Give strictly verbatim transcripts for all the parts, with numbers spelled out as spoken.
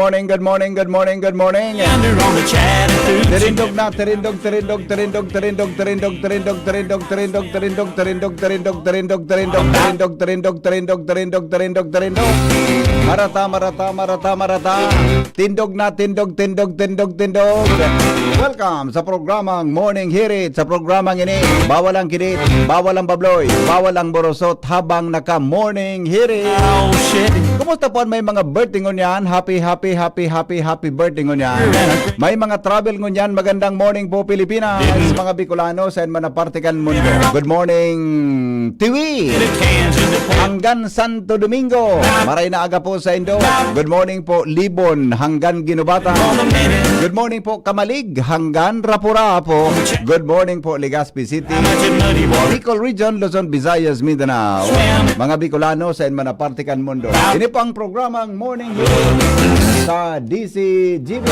morning, good morning, good morning, good morning. Under on the Chattanooga. Tirindog na, tirindog, tirindog, tirindog, tirindog, tirindog, tirindog, tirindog, tirindog, tirindog, tirindog, tirindog, tirindog, tirindog, tirindog, tirindog, tirindog, tirindog, tirindog. Marata, marata, marata, marata. Tindog na, tindog, tindog, tindog, tindog. Welcome sa programang Morning Hirit. Sa programang ini, bawal ang kidit, bawal ang babloy, bawal ang borosot habang naka-morning hirit. Oh, shit. Kumusta po an may mga birthday ngunyan? Happy, happy, happy, happy, happy birthday ngunyan. May mga travel ngunyan. Magandang morning po, Pilipinas. Mga Bicolano, saen man na parte kan mundo. Good morning, Tiwi. Hanggan Santo Domingo. Maray na aga po saindo. Good morning po, Libon, hanggan Guinobatan. Good morning po, Camalig, hanggan Rapu-Rapu. Good morning po, Legazpi City. Bicol Region, Luzon, Visayas, Mindanao. Mga Bicolano, saen man na parte kan mundo. Ini po ang programang Morning Hirit sa D Z G B.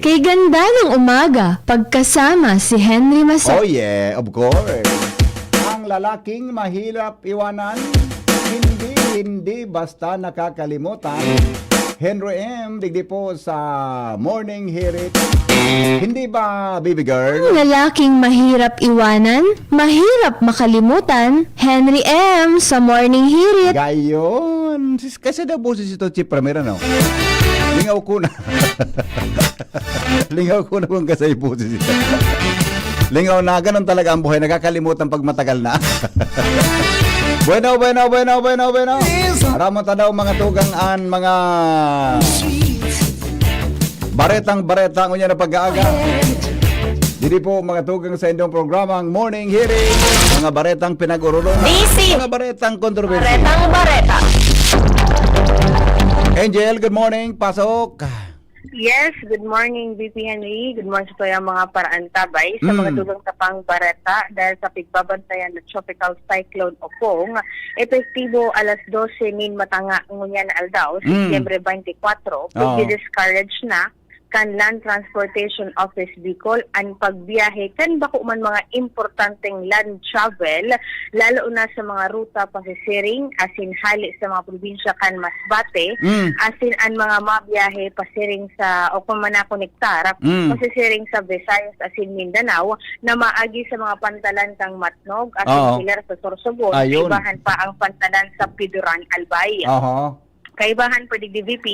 Kay ganda ng umaga, pagkasama si Henry Masak. Oh yeah, of course. Ang lalaking mahirap iwanan, hindi, hindi basta nakakalimutan. Henry M, digdi po sa Morning Hirit. Hindi ba, baby girl? Ang lalaking mahirap iwanan, mahirap makalimutan. Henry M sa Morning Hirit. Gayon. Sis, kasi daw boses ito, Chief Ramiro, no? Lingaw ko na. Lingaw ko na kung kasay boses ito. Lingaw na, ganun talaga ang buhay. Nakakalimutan pag matagal na. Bueno, bueno, bueno, bueno, bueno. Aramon ta daw, mga tugang, an mga baretang bareta ngunyan na pag-aaga. Didi po, mga tugang, sa indong programang Morning Hirit. Mga baretang pinag-urulungan. Busy. Mga baretang kontrobersi. Baretang bareta. Angel, good morning. Pasok. Yes, good morning, V P Henry. Good morning sa tuyang mga paraantabay. Sa mga Mm. tugang sa pangbareta, dahil sa pigbabantayan na Tropical Cyclone Opong, epektibo alas dose nin matanga ngunyan na aldaw, Mm. Setyembre twenty-four, Oo. pagdi-discourage na kan Land Transportation Office Bicol an pagbiyahe kan bako man mga importanteng land travel, lalo na sa mga ruta pasisiring asin hali sa mga probinsya kan Masbate, Mm. asin an mga mabiyahe pasiring sa o kung manakonektar Mm. pasisiring sa Visayas asin Mindanao na maagi sa mga pantalan kan Matnog asin Oo. Pilar sa Sorsogon, Ayun. kaibahan pa ang pantalan sa Piduran, Albay. Aha. Kaibahan pa digdi, V P,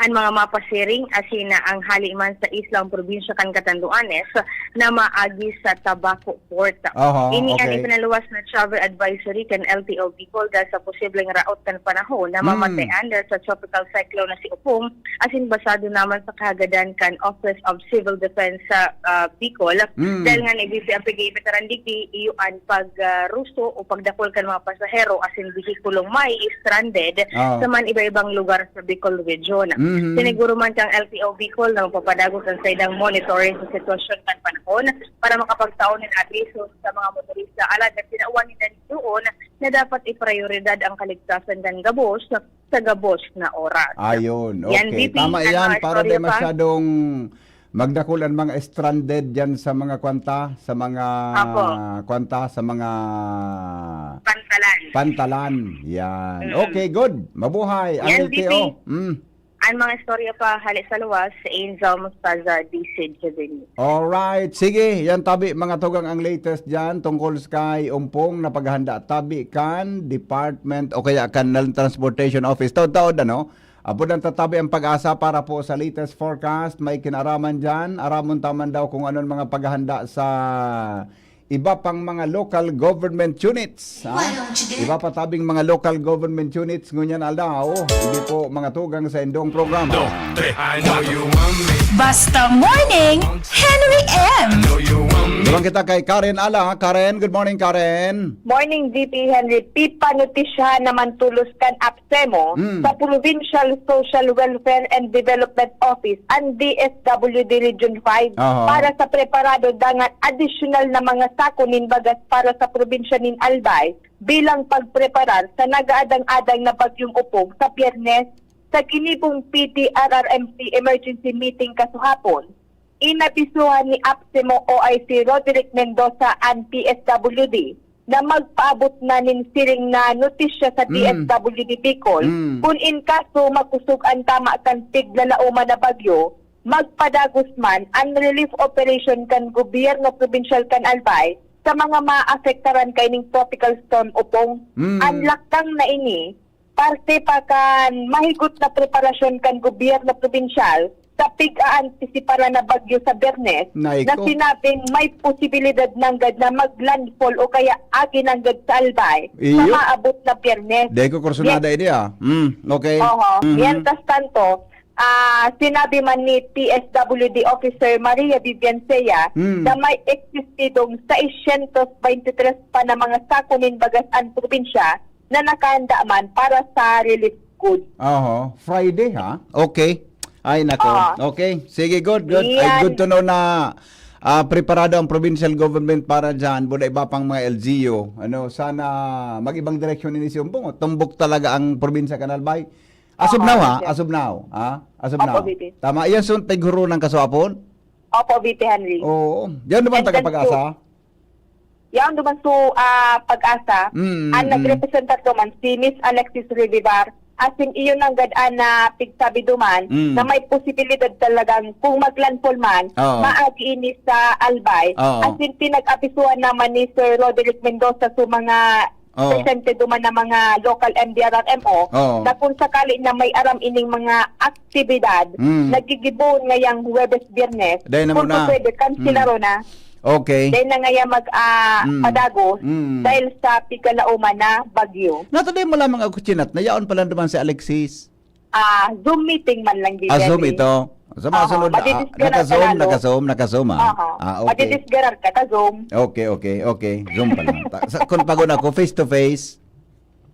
an mga mapasiring asin na ang hali man sa isla o probinsya kan Catanduanes na maagi sa Tabaco Port. Aha, Ini an okay. ipinaluwas na travel advisory kan L T O Bicol dahil sa posibleng raot kan panahon na Hmm. mamatean dahil sa tropical cyclone na si Opong, asin basado naman sa kahagadan kan Office of Civil Defense sa, ah, Bicol. Hmm. Dahil nga ni V P ang pag-iimbitaran digdi, iyo an pag, ah, ruso o pagdakul kan mga pasahero asin behikulong may stranded Oo. sa man iba-ibang lugar sa Bicol Region. Mhm. Siniguro man kan L T O Bicol na magpapadagos an saindang monitoring sa sitwasyon kan panahon para makapagtao nin abiso sa mga motorista alagad tinawan ninda nin duon na dapat iprioridad ang kaligtasan kan gabos sa gabos na oras. Ayun, Yan, okay. V P, Tama ano yan, ang para istorya di pa? masyadong magdakul an mga stranded diyan sa mga kwanta, sa mga Apo. kwanta, sa mga Pantalan. pantalan. Yan. Mm. Okay, good. Mabuhay ang Yan, L T O. V P. Mm. Ang mga istorya pa hali sa luwas, Angel Mostaza, D C Juvenil. Alright. Sige, yan tabi, mga tugang, ang latest dyan tungkol sa kay Ompong na paghanda tabi kan department o kaya kan Land Transportation Office. Taod-taod, ano? Apod ang tatabi ang pag-asa para po sa latest forecast. May kinaraman dyan. Aramon taman daw kung anong mga paghahanda sa iba pang mga local government units. Ha? Iba pa tabing mga local government units ngunyan aldaw. Hindi po mga tugang sa indong programa. Dos, tres, I know you want me. Basta Morning, Henry M. I know you want me. Duman kita kay Karen Ala. Karen, good morning, Karen. Morning, V P Henry. Pipanotisyahan naman tulos kan APSEMO Mm. sa Provincial Social Welfare and Development Office, ang D S W D Region five, Aha. para sa preparado dangan adisyonal na mga sako nin bagas para sa probinsya nin Albay bilang pagpreparar sa nagaadang-adang na Bagyong Opong sa Biyernes. Sa ginibong P D R R M C Emergency Meeting kasuhapon, inabisuhan ni APSEMO O I C Roderick Mendoza an P S W D na magpaabot na nin siring na notisya sa Mm. D S W D Bicol Mm. kun in kaso makosog an tama kan piglalauman na bagyo, magpadagos man an relief operation kan gobyerno probinsyal kan Albay sa mga maapektaran kaining Tropical Storm Opong. Mm. An lakdang na ini, parte pa kan mahigot na preparasyon kan gobyerno probinsyal sa pig-aantisiparan na bagyo sa Biyernes Nay na ko. sinabing may posibilidad nanggad na mag-landfall o kaya agi nanggad sa Albay sa Iyo. maabot na Biyernes. Dai ko kursunada Yes. ini, ah. Mm, okay. Oho. Mhm. Mientras tanto, ah, sinabi man ni P S W D Officer Maria Vivian Sea Mm. na may eksistidong seiscientos veintitrés pa na mga sako nin bagas an probinsya na nakahanda man para sa relief goods. Oho. Friday, ha? Okay. Ay, nako. Oo. Okay. Sige, good, good. Ay, Yan. good to know na, ah, preparado ang provincial government para dyan. Buda iba pang mga L G U. Ano, sana mag-ibang direksyon ini si Umbong. Tumbok talaga ang probinsya kan Albay. As of Oo, now, ha? yes. As of now, ha? As of Opo, now. V P. Tama. Yan, so, tighurunan kasuhapon? Opo, V P Henry. Oo. Yan naman, And taga then, Pag-asa? Yaon duman so, ah, Pag-asa, Mm, an mm. nagrepresentar duman si Miss Alexis Revivar, asin iyo nanggad an, ah, pigsabi duman Mm. na may posibilidad talagang kung mag-landfall man, Oo. maagi ini sa Albay. Oo. Asin pinag-apisuhan naman ni Sir Roderick Mendoza so mga Oo. presente duman na mga local M D R R M O Oo. na kung sakali na may aram ining mga aktibidad, Mm. nagigibohon ngayang Huwebes, Biyernes, Dahil na kung muna. pwede, kansilaron Mm. na. Okay. Dahil na ngaya mag, ah, Mm. padagos Mm. dahil sa pigkalauman na bagyo. Natulay mo lamang ako, Chinat, na yaon pala naman si Alexis. Ah, Zoom meeting man lang, Ah, Zoom Daddy. ito. Sa mga Aha, sunod na, ah, madidisgarar ka naka-Zoom, lalo. naka-Zoom, naka-Zoom, ah. Aha. Ah, okay. Madidisgarar ka, ka-Zoom. Okay, okay, okay. Zoom pa lang. Ta-, sa, kung pagod ako, face to face.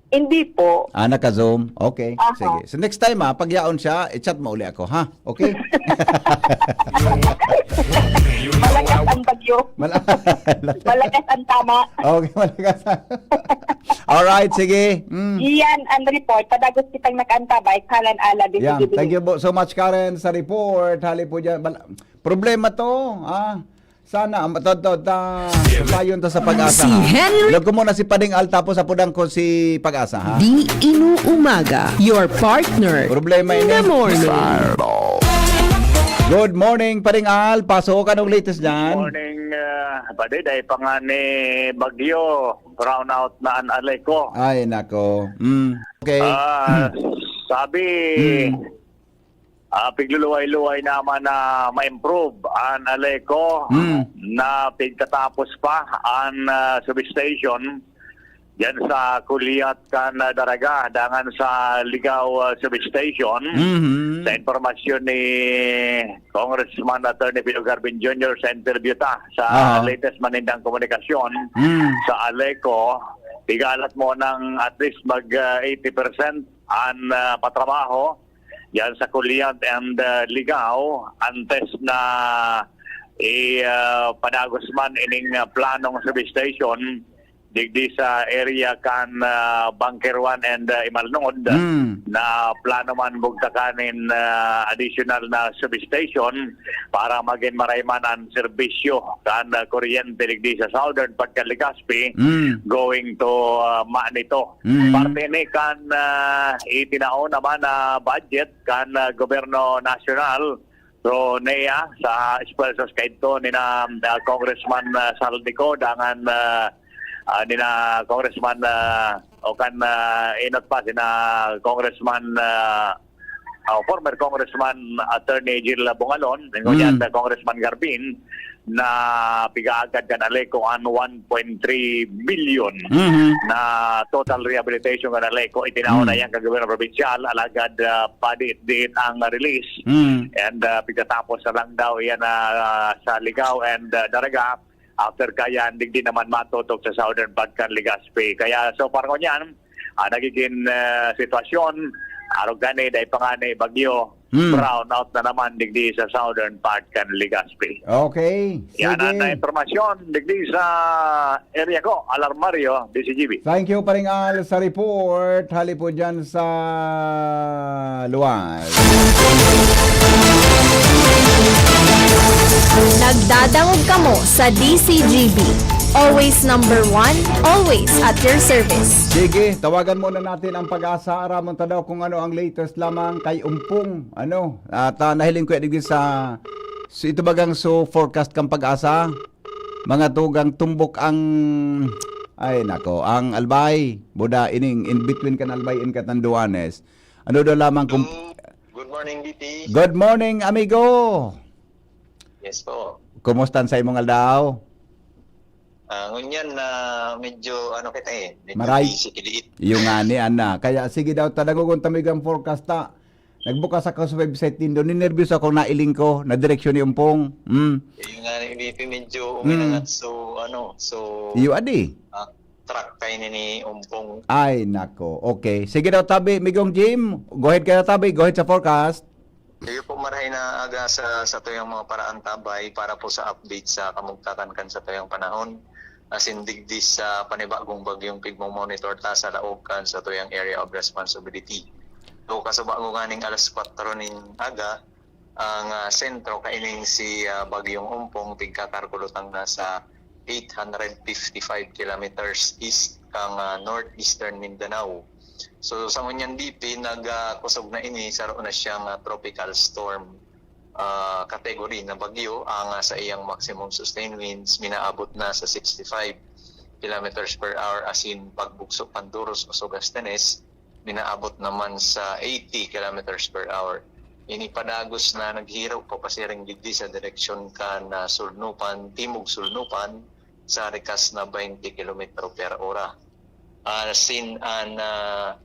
Hindi po. Ah, naka-Zoom. Okay, Aha. sige. So next time, ah, pag yaon siya, i-chat mo uli ako, ha? Okay? Malakas ang bagyo. Mala- Malakas ang tama. Okay, malakas. Alright, sige. Mm. Iyan ang report. Padagos kitang nakaantabay. Kalan ala, Yan. Thank you po so much, Karen, sa report. Hali po dyan. Bal-, problema to, ah. Sana, ang matod-, ta-, sayon ta sa Pag-asa, Si ha? Henry. Log ko muna si Pading Al, tapos apodang ko si Pag-asa, ha? Di inuumaga, your partner Problema in ini. the morning. Good morning, Pading Al. Paso, anong latest dyan? Morning, ah, padi, dahil pa nga ni Bagyo, brown out na an Aleco. Ay, nako. Mm. Okay. Ah, Sabi, Hmm. ah, pigluluway-luway naman na ma-improve an Aleco Hmm. na pigtatapos pa an, ah, substation diyan sa Kuliat kan, ah, Daraga, dangan sa Ligao, ah, substation. Mhm. Sa impormasyon ni Congressman Attorney Pio Garvin Junior sa interview ta sa Aha. latest man nindang komunikasyon Hmm. sa Aleco, pigalat mo ng at least mag, ah, eighty percent an, ah, patrabaho diyan sa Kuliat and, ah, Ligao antes na i, ah, padagos man ining, ah, planong substation digdi sa area kan, ah, Bunker one and, ah, Imalnod Hmm. na plano man bugtakan nin, ah, additional na substation para magin maray man an serbisyo kan, ah, kuryente digdi sa southern part kan Legazpi Hmm. going to, ah, Manito. Mm. Parte ni kan, ah, itinao naman na budget kan, ah, gobyerno nasyonal, so, NEA, sa esfuerzos kaidto ni na, ah, Congressman, ah, Saldico, dangan, ah, ah, ni na Congressman, ah, o kan, ah, inot pa, sina Congressman, ah, ah, former Congressman Attorney Jill Bongalon, ngunyan Mm. na Congressman Garvin, na pigaagad kan Aleco an one point three billion Mhm. na total rehabilitation kan Aleco. Itinao na Mm. yan kan gobyerno probinsyal, alagad, ah, padiit-diit ang release. Mm. And, ah, pigtatapos na lang daw yan, ah, sa Ligao and, ah, Daraga. After kayan, digdi naman matutok sa southern part kan Legazpi. Kaya so far ngunyan, ah, nagiging, ah, sitwasyon, arog gani, dai pa ngani bagyo, Hmm. brown out na naman digdi sa southern part kan Legazpi. Okay. Yan ang Sige. impormasyon digdi sa area ko, Alarmario, D C G B. Thank you, Paring Al, sa report. Hali po dyan sa luwas. Nagdadangog kamo sa D C G B. Always number one, always at your service. Sige, tawagan muna natin ang Pag-asa. Aramon ta daw kung ano ang latest lamang kay Umpong. Ano? At, ah, nahiling ko yan digdi sa, sa ito bagang so forecast kang Pag-asa. Mga tugang tumbok ang, ay nako, ang Albay. Buda ining in between kan Albay and Catanduanes. Ano daw lamang kung Hello. Good morning, D T. Good morning, amigo. Yes po. Kumusta sa imong aldaw? Ah, ngunyan na medyo ano kita eh, medyo Maray. busy kiliit. Iyo nga ni, ana. Kaya sige daw, tadangogon ta mi ang forecast ta. Nagbukas ako sa website nindo, ninerbyos ako, nailing ko, na direksyon ni Umpong. Mm. Iyo nga ni, D T, medyo Mm. uminangat. So, ano, so, Iyo, adi. ah, track kayo ni, ni Umpong. Ay, nako. Okay. Sige daw, tabi, Migong Jim. Go ahead kayo, tabi. Go ahead sa forecast. Iyo po, marahay na aga sa, sa tuyang mga paraantabay para po sa update sa kamugtakan kan sa tuyang panahon. Asin digdi sa panibagong bagyong pigmo-monitor ta sa laog kan sa tuyang area of responsibility. So, kasubago nganing alas kwatro nin aga, ang, ah, sentro kaining si, ah, Bagyong Umpong, tigkakalkulo tang nasa eight hundred fifty-five kilometers east kan, ah, northeastern Mindanao. So, sa ngunyan D T, nag, ah, kusog na ini, saro na siyang, ah, tropical storm, ah, category na bagyo. Ang, ah, sa iyang maximum sustained winds, minaabot na sa sixty-five kilometers per hour, asin pagbugso Panduros o Sogastanes, minaabot naman sa eighty kilometers per hour. Ini padagos na naghiro papasiring digdi sa direksyon kan, ah, Sulnupan, Timog Sulnupan, sa rikas na twenty kilometro per ora. Ah, sin-, an, ah,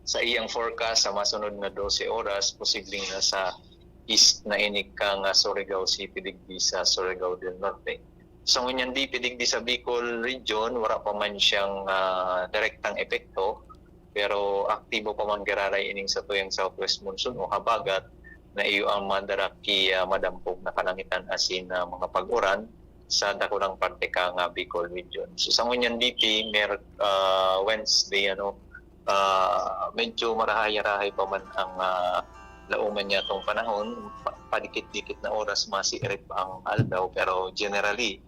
sa iyang forecast sa masunod na dose oras, posibleng nasa east na ini kan, ah, Surigao City digdi sa Surigao del Norte. Sa ngunyan D T, digdi sa Bicol Region, wala pa man siyang, ah, direktang epekto, pero aktibo pa man giraray ining satuyang southwest monsoon o habagat na iyo ang madara ki, ah, madampog na kalangitan asin, ah, mga pag-uran sa dakulang parte kan, ah, Bicol Region. So, sa ngunyan D T, Mer-, ah, Wednesday, ano, ah, medyo marahay-rahay pa man ang, ah, lauman niyatong panahon. Pa-, padikit-dikit na oras masiirip ang aldaw, pero generally,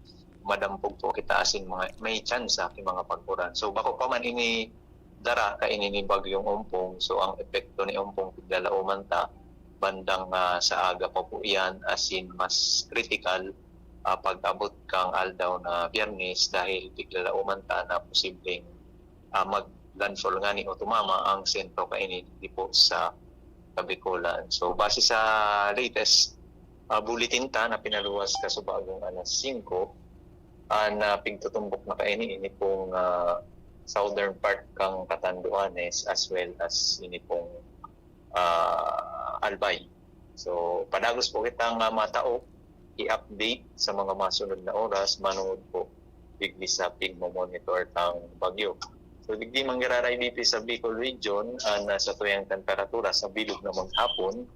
madampog po kita asin mga, may tsansa ki mga pag-uran. So, bako pa man ini dara kaini ni Bagyong Umpong. So, ang epekto ni Umpong piglalauman ta, bandang, ah, sa aga pa po iyan, asin mas kritikal, ah, pag-abot kang aldaw na Biyernes dahil piglalauman ta na posibleng, ah, mag-, landfall ngani o tumama ang sentro kaini digdi po sa Kabikolan. So, base sa latest, ah, bulletin ta na pinaluwas kasubagong alas singko, an, ah, pigtutumbok na kaini ini pong, ah, southern part kan Catanduanes as well as ini pong, ah, Albay. So, padagos po kitang, ah, matao, i-update sa mga masunod na oras manongod po digdi sa pigmo-monitor tang bagyo. So, digdi manggiraray dito sa Bicol Region, an, ah, satuyang temperatura sa bilog na maghapon,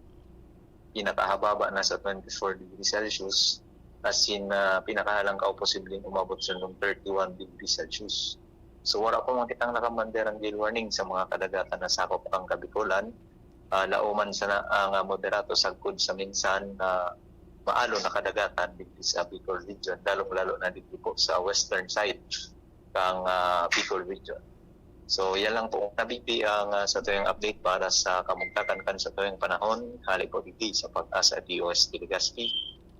pinakahababa nasa twenty-four degrees Celsius, as in, ah, pinakahalangkaw posibleng umabot sa thirty-one degrees Celsius. So, wala pa man kitang nakabanderang gale warning sa mga kadagatan na sakop kan Kabikolan. Ah, laoman sana ang, ah, moderato sagkod sa minsan na maalon na kadagatan digdi sa Bicol Region, lalong-lalo na digdi po sa western side kan, ah, Bicol Region. So, yan lang po, Nabiti, ang, ah, satuyang update para sa kamugtakan kan satuyang panahon. Hali po digdi sa Pag-asa D O S T Legazpi,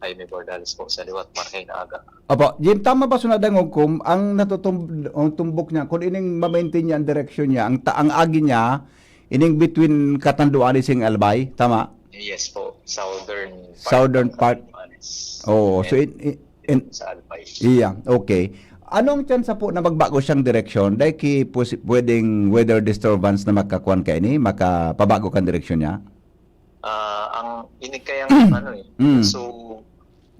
Jaime Bordales po sa liwat, maray na aga. Opo, Jim, tama ba so nadangog ko, ang natutum-, ang tumbok niya, kung ining ma-maintain niya ang direksyon niya, ang ta-, ang agi niya, ining between Catanduanes and Albay, tama? Yes po, southern part Southern ng part. Catanduanes. Oo, so And in, in, in, sa Albay. Iya, okay. Anong tsansa po na magbago siyang direksyon? Dahil ki-, posi-, pwedeng weather disturbance na makakuan kaini, makapabago kan direksyon niya? Ah, ang ini kayang ano eh. Mm. So,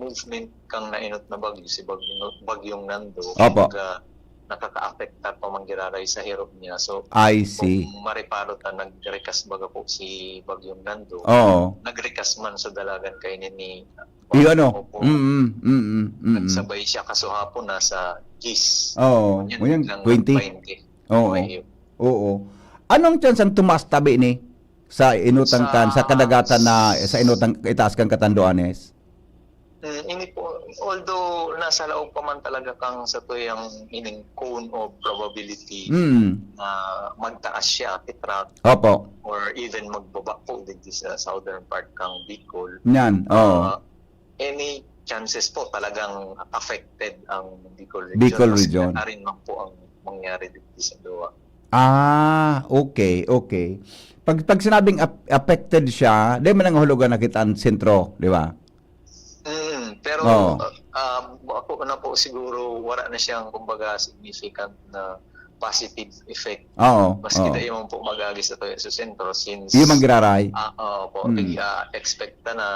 movement kang nainot na bagyo, si Bagyong, Bagyong Nando, Opo. Nag, ah, nakakaapektar pa manggiraray sa hirop niya. So, I see. Kung mareparo ta, nagrekas baga po si Bagyong Nando. Oo. Nagrekas man sa dalagan kaini ni Iyo, ano? Opo. Mm, mm, mm, mm, mm. Nagsabay siya kasuhapon nasa diyes. Oo. Ngayon, Ngayon, biglang twenty. Nag-twenty. Oo. May Oo. Anong tsansa ang tumaas tabi ni sa inutang kan, sa Sa kadagatan na, sa inutang itaas kan Catanduanes? Mm, ini po, although nasa laog pa man talaga kang satuyang ining cone of probability Mm. na magtaas siya, titrack, Opo. or even magbaba po digdi sa southern part kang Bicol. Yan, oo. Ah, any chances po talagang affected ang Bicol region. Bicol Mas region. Pinatarin man po ang mangyari digdi sa Doha. Ah, okay, okay. Pag, pag sinabing ap-, affected siya, di man ang hulugan na kita ang sentro, di ba? Mm, pero, Oo. ah, ako na po siguro, wala na siyang, kumbaga, significant na positive effect. Oo, Maski oo. Dai man po mag-agi sa tuya sa sentro since Iyo manggiraray. Ah, oo po. Mm. Big, ah, expect na na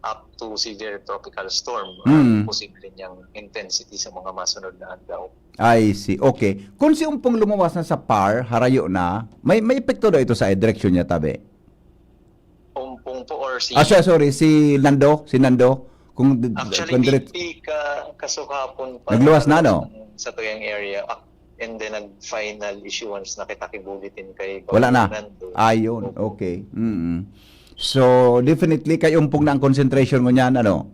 up to severe tropical storm ang Mm. posible niyang intensity sa mga masunod na adlaw. I see. Okay. Kung si Umpong lumuwas na sa par, harayo na, may, may epekto daw ito sa direksyon niya, tabi? Umpong po or si Ah, siya, sorry, si Nando, si Nando. Kung d-, Actually, kung direct- pi-, ka-, kasuhapon pa Nagluwas na, no? sa tuyang area. Ah, and then nag-final issuance na kita ki bulletin kay Wala na. Fernando. Ayun, Opo. okay. Mm. So, definitely, kay umpong na ang concentration ngunyan, ano?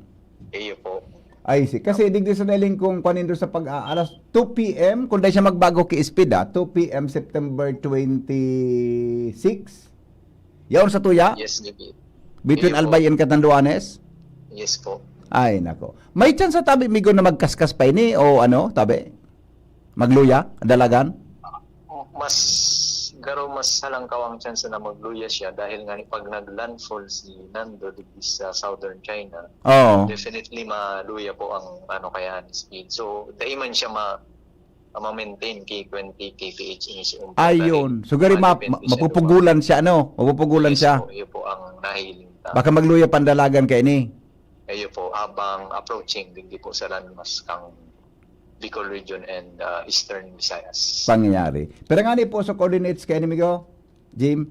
Iyo po. I see. Kasi digdi sa nailing kong kwan nindo sa pag, ah, alas two P M, kung dahil siya magbago ki speed, ah, two P M September twenty-six. Yaon sa tuya? Yes, Nibi. Between Iyo po. Albay and Catanduanes? Yes po. Ay, nako. May chance sa tabi, Migo, na magkaskas pa ini o ano, tabi? Magluya, dalagan? Mas, garo mas halangkaw ang chance na magluya siya dahil nga ni pag nag-landfall si Nando digdi sa southern China, Oo. definitely maluya po ang ano kaya ni speed. So, dai man siya ma-, ma-maintain ki twenty K P H ini si Umpong Ayun. Dahil So, gari ma-, ma-, depende siya mapupugulan doon. siya, ano? Mapupugulan Yes siya. po, iyo po ang nahiling ta. Baka magluya pandalagan kaini. Iyo po, habang approaching, digdi po sa landmass kang Bicol Region and, ah, Eastern Visayas. Pangyayari. Pero nga ni po sa coordinates kaini, Migo? Jim?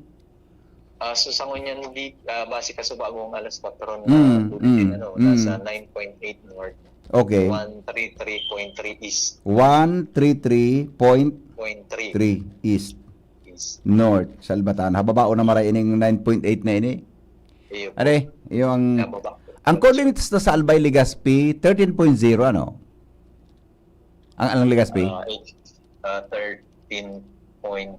Ah, so sa ngunyan, di, ah, base ka sa bagong alas kwatro na Mm, bulletin, mm, ano, mm. nasa nine point eight north, Okay. one three three point three east. One three three point three Point three. east. East. North, Salbatan. Hababao na maray ining nine point eight na ini. Iyo po. Are, yung Nababa po. ang coordinates na sa Albay, Legazpi, thirteen point zero, ano? Ang, ang Legazpi? Ah, eight, ah, thirteen point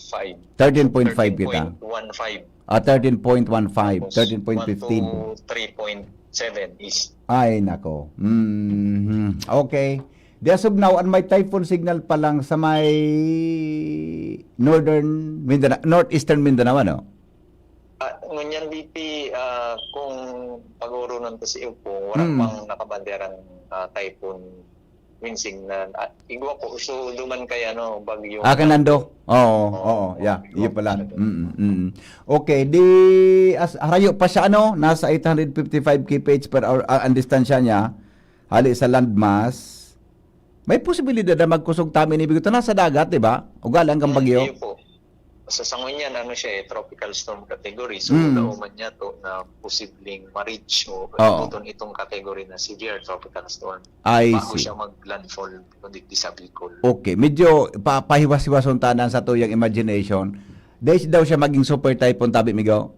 five. Thirteen point five kita. Thirteen point one five. Ah, thirteen point one five, Tapos, thirteen point fifteen. One to three point seven is Ay, nako. Mhm. Okay. Di as of now, an may typhoon signal pa lang sa may northern Mindanao, northeastern Mindanao, ano? Ah, ngunyan, B P, ah, kung pag-urunan ko sa iyo po, wala Mm. pang nakabanderang ah, typhoon wind signal. Ah, igwa po, so duman kay ano, bagyo. Ah, kanando? Oo, oo, Oo, yeah, igwa iyo po pala. siya doon. Mm, mm. Okay, di as harayo pa siya, ano, nasa eight hundred fifty-five K P H per hour ah, ang distansya niya, hali sa landmass. May posibilidad na magkusog tami ni Bigoto. Nasa dagat, di ba? Ugali ang Mm, bagyo. Iyo po. Sa sangunyan, ano siya eh, tropical storm category. So, Mm. lauman niya to na posibleng ma-reach o Oo. abuton itong category na severe tropical storm. I Bago see. siya mag-landfall kundi di sa Bicol. Okay, medyo pa pahiwas-hiwason tanan sa tuyang imagination. Dahil daw siya maging super typhoon, tabi, Migo?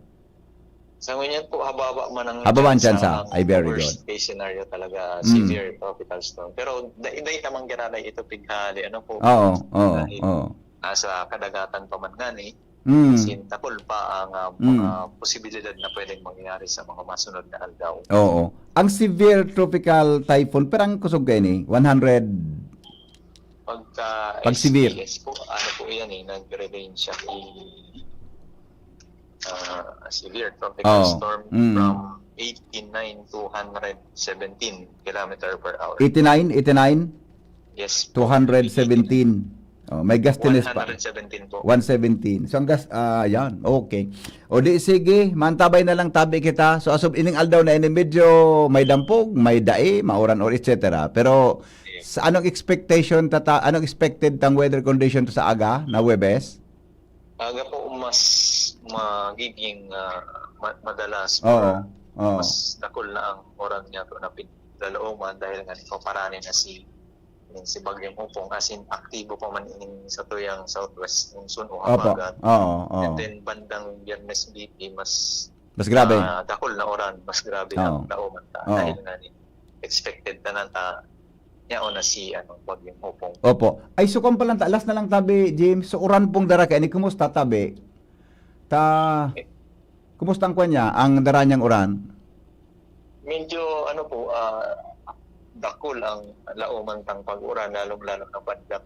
Sa ngunyan po, hababa man ang Hababa ang tsansa, tsansa. ang Ay, very worst good. case scenario talaga, Mm. severe tropical storm. Pero day, day tamang giraray ito pighali, ano po? Oo, oo, Dahil oo. nasa kadagatan pa man ngani, Mm. as in, dakul pa ang ah, Mm. mga posibilidad na pwedeng mangyari sa mga masunod na aldaw. Oo. Ang severe tropical typhoon, perang kusog kaini? One hundred? Pagka Pag severe. S T S po, ano po yan eh, nagre-range siya in ah, severe tropical Oo. storm Mm. from eighty-nine to one hundred seventeen kilometer per hour. Eighty-nine? Eighty-nine? Yes. Two hundred seventeen. Oh, may gustiness pa. One hundred seventeen po. One seventeen. So, ang gas, ah, yan. Okay. O di, sige, mantabay na lang tabi kita. So, as of ining aldaw na ini, medyo may dampog, may dae, mauran or et cetera. Pero, Yes. sa anong expectation, tata, anong expected tang weather condition to sa aga na Webes? Aga po mas magiging ah, ma- madalas, Oo. Oo. mas dakul na ang oran niya po na pinaglalooman dahil nga nagpaparani na si yung si Bagyong Hopong, as in aktibo pa man ining sa tuyang southwest monsoon o Opo. habagat. Oo, oo. And then bandang Biyernes, B P, mas Mas grabe. ah, dakul na oran, mas grabe Oo. ang lauman ta. Oo. Dahil nga ni expected na lang ta niya o na si ano, Bagyong Hopong. Opo. Ay, so kung pala, last na lang tabi, James. So, uran pong dara kaini, kumusta tabi? Ta, kumusta ang kwan niya, ang dara niyang uran? Medyo ano po, ah, dakul ang lauman tang pag-uran, lalong-lalo na bandang,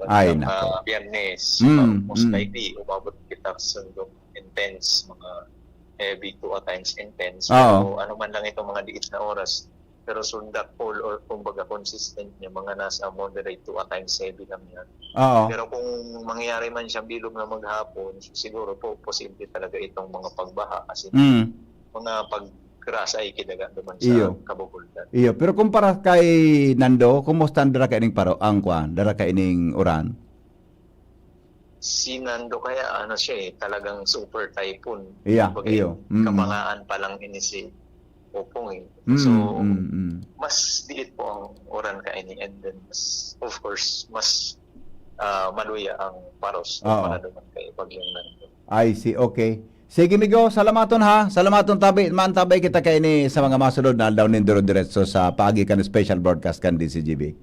Ay, bandang, nako. ah, Biyernes. Mm, Ah, most mm. likely, umabot kita sa sundong intense, mga heavy to at times intense. Oo. Pero ano man lang itong mga diit na oras, pero sundakol or kumbaga consistent niya, mga nasa moderate to at times heavy lang yan. Oo. Pero kung mangyayari man siyang bilog na maghapon, siguro po posible talaga itong mga pagbaha. Kasi Mm. mga paggrasa ay kidaga naman Iyo. Sa kabubuldan. Iyo, pero kumpara kay Nando, kumusta ang dara kaining paro, ang kwan, dara kaining uran? Si Nando kaya ano siya eh, talagang super typhoon. Iya, Kumbaga, iyo. Mm. Kabangaan pa lang ini si Opong eh. Mm, So, mm, mm. mas diit po ang uran kaini and then mas, of course, mas ah, maluya ang paros Oo. kumpara naman kay Bagyong Nando. I see. Okay. Sige, Migo, salamaton ha. Salamaton tabi. Mantabay kita kaini sa mga masunod na aldaw nin duro diretso sa paagi kan special broadcast kan D C G B.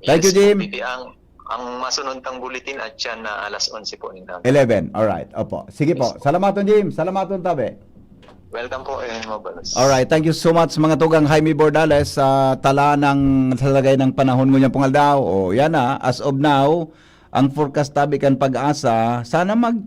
Thank you, Yes, Jim. P P, ang, ang masunod tang bulletin at siya na alas onse po ning aga. Eleven. All right. Opo. Sige po. Yes. Salamaton, Jim. Salamaton tabi. Welcome po, Erin Mabalos. All right. Thank you so much, mga tugang. Jaime Bordales, sa tala ng sa lagay ng panahon ngunyan pong aldaw. O, yan na. As of now, ang forecast tabi kan Pag-asa, sana mag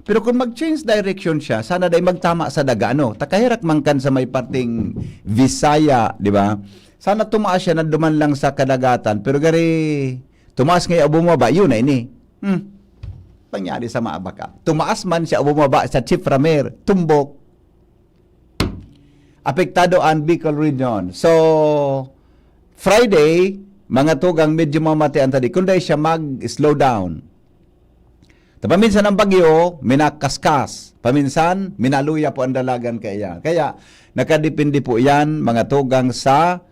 pero kung mag-change direction siya, sana day magtama sa daga, ano? Takahirak man kan sa may parting Visaya, di ba? Sana tumaas siya na duman lang sa kadagatan, pero gari tumaas ngayon o bumaba, yun na ini. Hmm. Pangyari sa mga baka. Tumaas man siya o bumaba sa Chiframir, tumbok. Apektado ang Bicol Region. So, Friday, mga tugang, medyo mamatian tadi. Kung dahil siya mag-slow down. Ta paminsan ang bagyo, minakaskas. Paminsan, minaluya po ang dalagan kaya. Kaya, nakadepende po yan, mga tugang, sa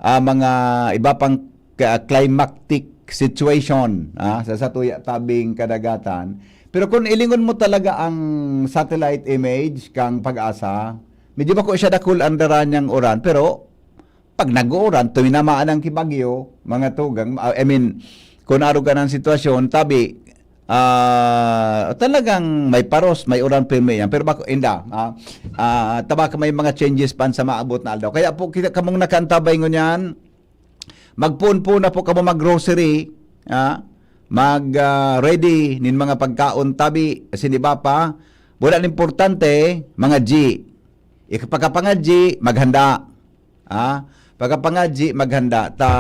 ah, mga iba pang ka- climactic situation ah, sa satuya tabing kadagatan. Pero kung ilingon mo talaga ang satellite image kang Pag-asa, medyo bako siya dakul ang dara niyang uran. Pero pag nag-uuran, tuminamaan ang kibagyo, mga tugang, ah, I mean, kung arog ka ng sitwasyon, tabi, ah, talagang may paros, may uran pirmi yan. Pero bako, inda, ah, ah, tabaka may mga changes pan sa maabot na aldaw. Kaya po, kita kamong nakaantabay ngunyan, Magpoon-poon na po kamo mag-grocery, ha? Mag, ah, ready nin mga pagkaon tabi, asin iba pa. Buda an importante, mga G. Ika-, pagkapangadyi, maghanda. Ah, pagkapangadyi, maghanda. Ta,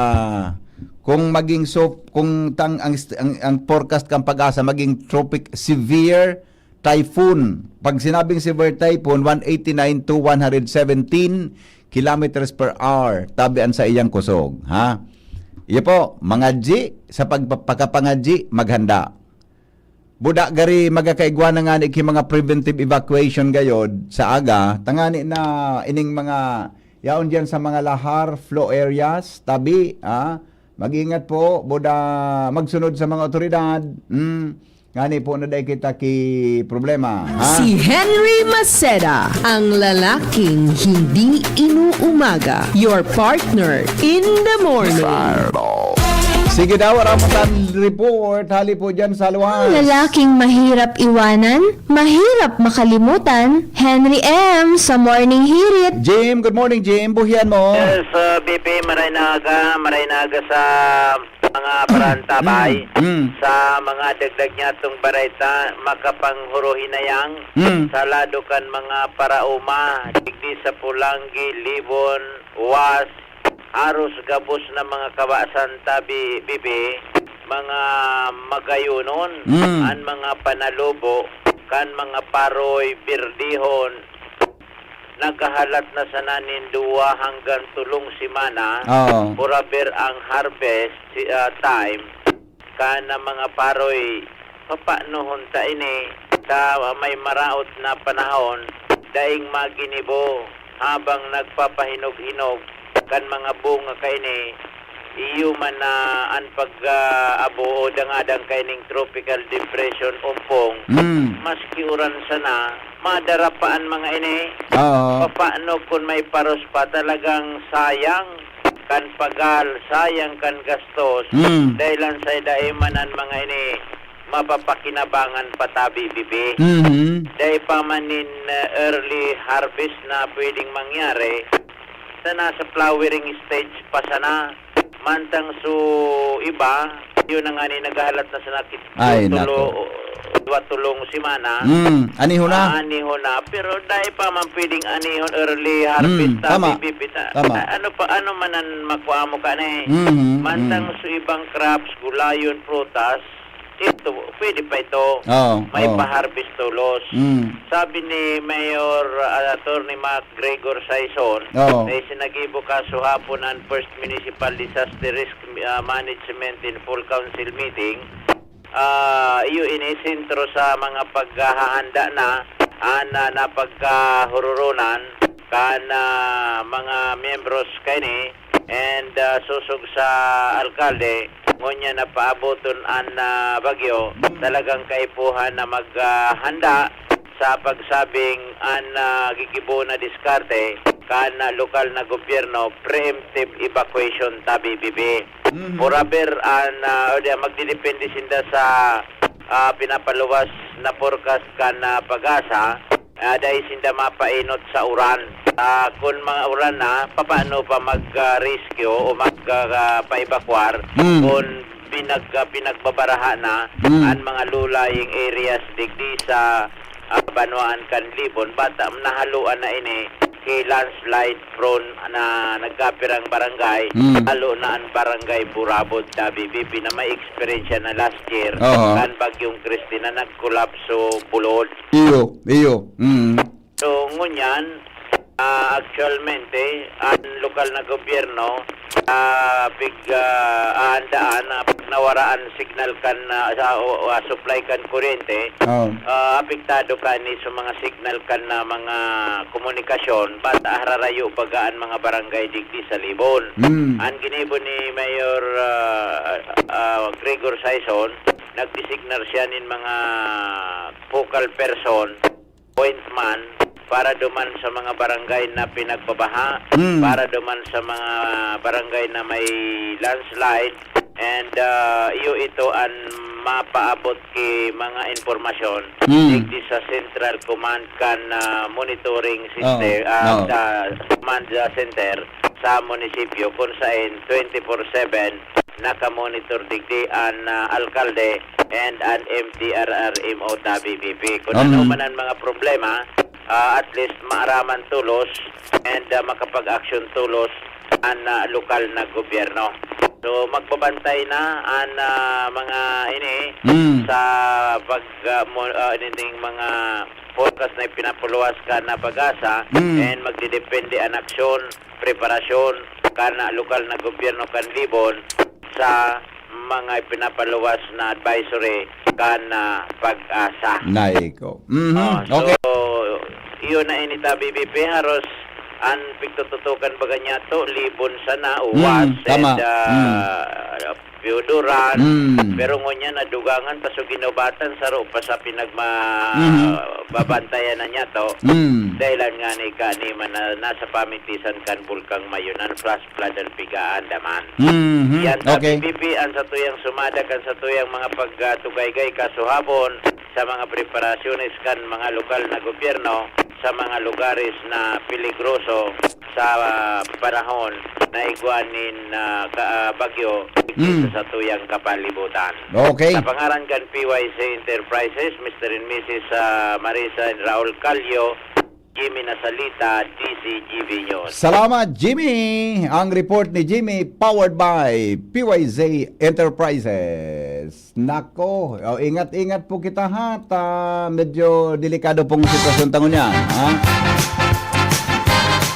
kung maging so, kung tang, ang, ang, ang forecast kan PAGASA maging tropic severe typhoon. Pag sinabing severe typhoon, one eighty-nine to one hundred seventeen kilometers per hour. Tabi an saiyang kusog, ha? Iyo po, mangadyi, sa pagpa-, pagkapangadyi, maghanda. Buda gari magakaigwa na ngani ki mga preventive evacuation gayod sa aga, tangani na ining mga yaon diyan sa mga lahar, flow areas, tabi, ah, mag-ingat po, buda magsunod sa mga otoridad, hmm, ngani po na dai kita ki problema, ha? Si Henry Maceda, ang lalaking hindi inuumaga. Your partner in the morning. Sige daw, Rambutan Report. Hali po dyan sa luwas. Ang lalaking mahirap iwanan, mahirap makalimutan. Henry M sa Morning Hirit. Jim, good morning, Jim. Buhian mo. Yes, uh, B P, maray na aga, maray na aga sa mga parantabay, Mm, mm. sa mga dagdag niya itong bareta, makapanghuruhinayang Mm. sa lado kan mga parauma, digdi sa Pulanggi, Libon, Was, aros gabos na mga kabasan tabi, bibi, mga magayonon, Mm. an mga panalubo, kan mga paroy, birdihon, naghahalat na sana nin duwa hanggang tulong semana, Oo. puraber ang harvest, si, ah, time, kan na mga paroy, papaano honta ini, ta may maraot na panahon, daing maginibo, habang nagpapahinog-hinog kan mga bunga kaini, iyo man na an pag, ah, abo o dangadang kaining tropical depression umpong, Mm. maski uran sana, madara pa an mga ini. Oo. Papaano kun may paros pa? Talagang sayang kan pagal, sayang kan gastos. Mm. Dahil an sa dai man an mga ini mapapakinabangan patabi, bibi. Mhm. Dai pa man nin, ah, early harvest na pwedeng mangyari, sa nasa flowering stage pa sana. Mantang so iba, yun na nga ni naghahalat na sana kit-, Ay, tulo, nako. dua tulong semana. Mm, aniho na. Ah, aniho na. Pero dai pa man pwedeng anihon early harvest Mm, ta, tama. Bibi, ta-, Tama. a-, ano pa, ano man ang makuha mo ka na eh. Mhm, Mantang mm. so ibang crops, gulayon, prutas, ito, pwede pa ito. Oo, May oo. pa-harvest tulos. Mm. Sabi ni Mayor, ah, Attorney Mac Gregor Saison, Oo. na isinagibo kaso hapon ang First Municipal Disaster Risk, ah, Management in Full Council meeting, ah, iyo ini sentro sa mga paghahanda na, ah, na, na pagkahururonan kan, ah, mga miyembros kaini and, ah, sosog sa alkalde, ngunyan na paaboton an, ah, bagyo, talagang kaipuhan na mag, ah, handa sa pagsabing an, ah, gigibo na diskarte kan, ah, lokal na gobyerno, preemptive evacuation tabi, bibi. Mhm. Forever an, ah, o di, magdidepende sinda sa, ah, pinapaluwas na forecast kan, ah, PAGASA, ah, dai sinda mapainot sa uran. Ah, kun mga uran na, papaano pa mag, ah, rescue o mag, ah, paebakwar Mm. kun pinag-, ah, pinagbabaraha na Mm. an mga low-lying areas digdi sa, ah, banwaan kan Libon? Bata, nahaluan na ini ki landslide prone na nagkapirang barangay, Mm. lalo na an Barangay Burabod, tabi, bibi, na may eksperyensya na last year, Oho. kan Bagyong Christine na nagkolapso bulod. Iyo, iyo. Mm. So, ngunyan, ah, actualmente, ang lokal na gobyerno, ah, pig, ah, aandaan na pag nawara ang signal kan, ah, sa, o, o, ah, supply kan kuryente, Oo. ah, apektado kani sa mga signal kan na mga komunikasyon, bata hararayo baga ang mga barangay digdi sa Libon. Mm. Ang ginibo ni Mayor, ah, ah, Gregor Saison, nagdesignar siya nin mga focal person, point man para duman sa mga barangay na pinagbabaha, Mm. para duman sa mga barangay na may landslide, and, ah, iyo ito an mapaabot ki mga impormasyon Mm. digdi sa Central Command kan, ah, monitoring system, Oo. ah, Oo. sa command, ah, center. sa munisipyo, kung saen twenty-four seven nakamonitor digdi an, ah, alkalde and an M T R R M O ta B P P. Kung ano man ang mga problema, ah, at least maaraman tolos and, ah, makapag-action tolos an, ah, lokal na gobyerno. So, magbabantay na an, ah, mga ini Mm. sa pag, ah, mo ah, ining mga forecast na ipinapaluwas kan, ah, PAGASA, Mm. and magdedepende an aksyon, preparasyon kan, ah, lokal na gobyerno kan Libon sa mga ipinapaluwas na advisory kan, ah, PAGASA. Naiko. Mhm. Oh, so, Okay. iyo na ini ta B P P, haros an pigtututukan baga niya to, Libon sana, Mm, Uwas, tama. and, ah, Mm. Pioduran. Mm. Pero ngunyan, nadugangan ta so ginubatan, saro pa sa pinagma-, Mhm. babantayan na niya to. Mm. Dahilan nga ni kani man na nasa pamitisan kan Bulkang Mayunan, flash flood an piga-aandaman. Mhm. Yan, Okay. P P P, an satuyang sumada kan satuyang mga pagtugaygay kasuhabon sa mga preparasyones kan mga lokal na gobyerno sa mga lugares na peligroso sa panahon na igwa nin, ah, ka-, ah, bagyo digdi Mm. sa satuyang kapalibutan. Okay. Sa pangaran kan P Y C Enterprises, Mister and Missus, ah, Marisa and Raul Calio, Jimmy Nasalita, D Z G B News. Salamat, Jimmy. Ang report ni Jimmy, powered by P Y Z Enterprises. Nako, oh, ingat-ingat po kita, ha, ta medyo delikado pong sitwasyon ta ngunyan, ha?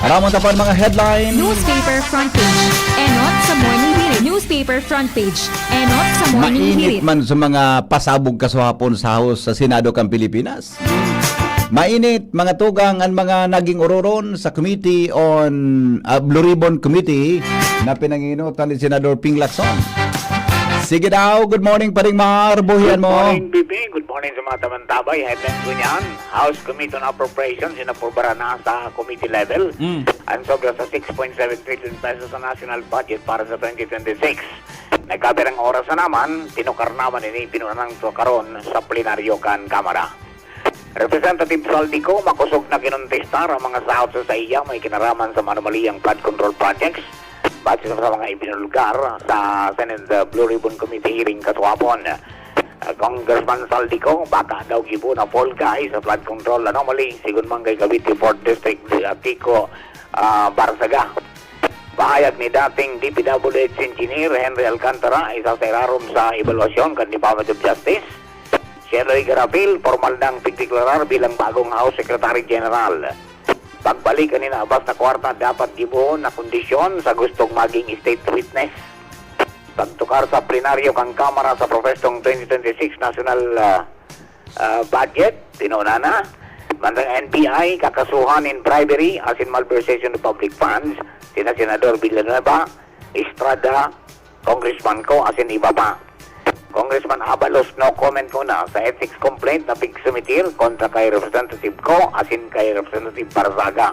Aramon ta pa an mga headline. Newspaper front page, enot sa Morning Hirit. Newspaper front page, enot sa Morning Mainit Hirit. man sa mga pasabog kasuhapon sa House, sa Senado kan Pilipinas. Mainit, mga tugang, an mga naging ororon sa Committee on, ah, Blue Ribbon Committee na pinanginotan ni Senador Ping Lacson. Sige daw, good morning, Paring Mar, buhian mo. Good morning, B B. Good morning sa mga tamantabay. Headlines ko niyan, House Committee on Appropriations, inaprubaran na sa committee level Mm. ang sobra sa six point seven trillion pesos sa national budget para sa twenty twenty-six. Nagkapirang oras na naman, tinukar naman ini, pinunan sa karon sa plenaryo kan Kamara. Representative Zaldy Co, makosog na kinontestar ang mga sahot sa saiya may kinaraman sa anomaliyang flood control projects, base sa mga ibinulgar sa Senate, uh, Blue Ribbon Committee hearing kasuhapon. Uh, Congressman Zaldy Co, baka daw gibo na fall guy sa flood control anomaly, sigon man kay Cavite Fourth District, uh, Kiko, uh, Barzaga. Pahayag ni dating D P W H engineer Henry Alcantara, isa sa irarom sa ebaluasyon kan Department of Justice, Shenoy Garapil, pormal nang pigdeklarar bilang bagong House Secretary General. Pagbalik kan inabas na kwarta, dapat gibohon na kondisyon sa gustong maging state witness. Pagtukar sa plenaryo kan Kamara sa propestong twenty twenty-six national, ah, ah, budget, tinuna na. Mantang N B I, kakasuhan in bribery asin malversation of public funds, sina Senador Villanueva, Estrada, Congressman Co, asin iba pa. Congressman Abalos, no comment ko na sa ethics complaint na pigsumitir kontra kay Representative Co asin kay Representative Barzaga.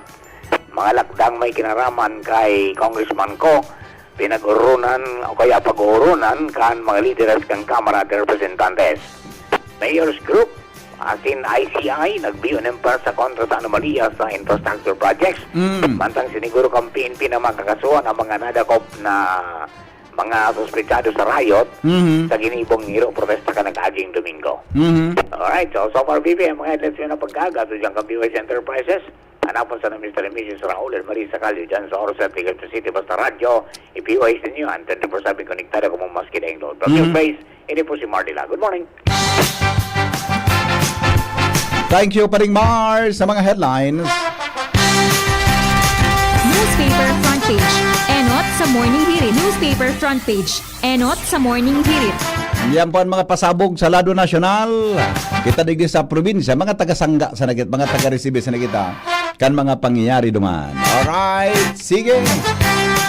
Mga lakdang may kinaraman kay Congressman Co, pinag-urunan o kaya pag-uurunan kan mga lideres kan Kamara de Representantes. Mayor's Group, asin I C I, nagbiyo nin pwersa kontra sa anomalya sa infrastructure projects. Mm. Mantang siniguro kan P N P na makakasuhan ang mga nadakop na mga suspetsado sa riot Mhm. sa ginibong ngero protesta kan nag-aging Domingo. Mhm. Alright, so, so far, B B, ang mga headlines na pag-aaga, ito dyan kan B Y C Enterprises. Hanapon sa Mister and Missus Raul and Marisa Calio dyan sa Oro City, Legazpi City. Basta radyo, i-P O H ninyo, and twenty-four seven konektado kamo maski daing load. From your Mhm. place, ini po si Mardy La. Good morning. Thank you, Paring Mar, sa mga headlines. Newspaper front page. Enot sa Morning Hirit. Newspaper front page. Enot sa Morning Hirit. Yan po ang mga pasabog sa lado nasyonal. Kita digdi sa probinsya, mga taga-sangga sana kita, mga taga-resibe sana kita kan mga pangyayari duman. Alright, sige.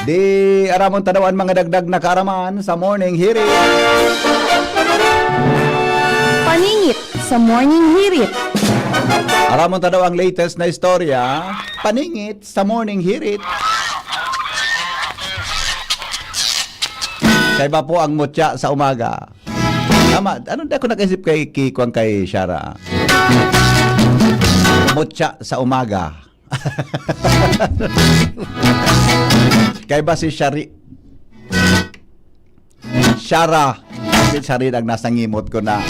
Di aramon ta daw an mga dagdag na kaaraman sa Morning Hirit. Paningit sa Morning Hirit. Aramon ta daw ang latest na istorya. Paningit sa Morning Hirit. Kaiba po ang mutya sa umaga. Tama. Ano, di ako nakaisip kay Kiko ang kay Shara. Mutya sa umaga. Kaiba si Shari-, Shara. Midbid Shari ang nasa ngimot ko na.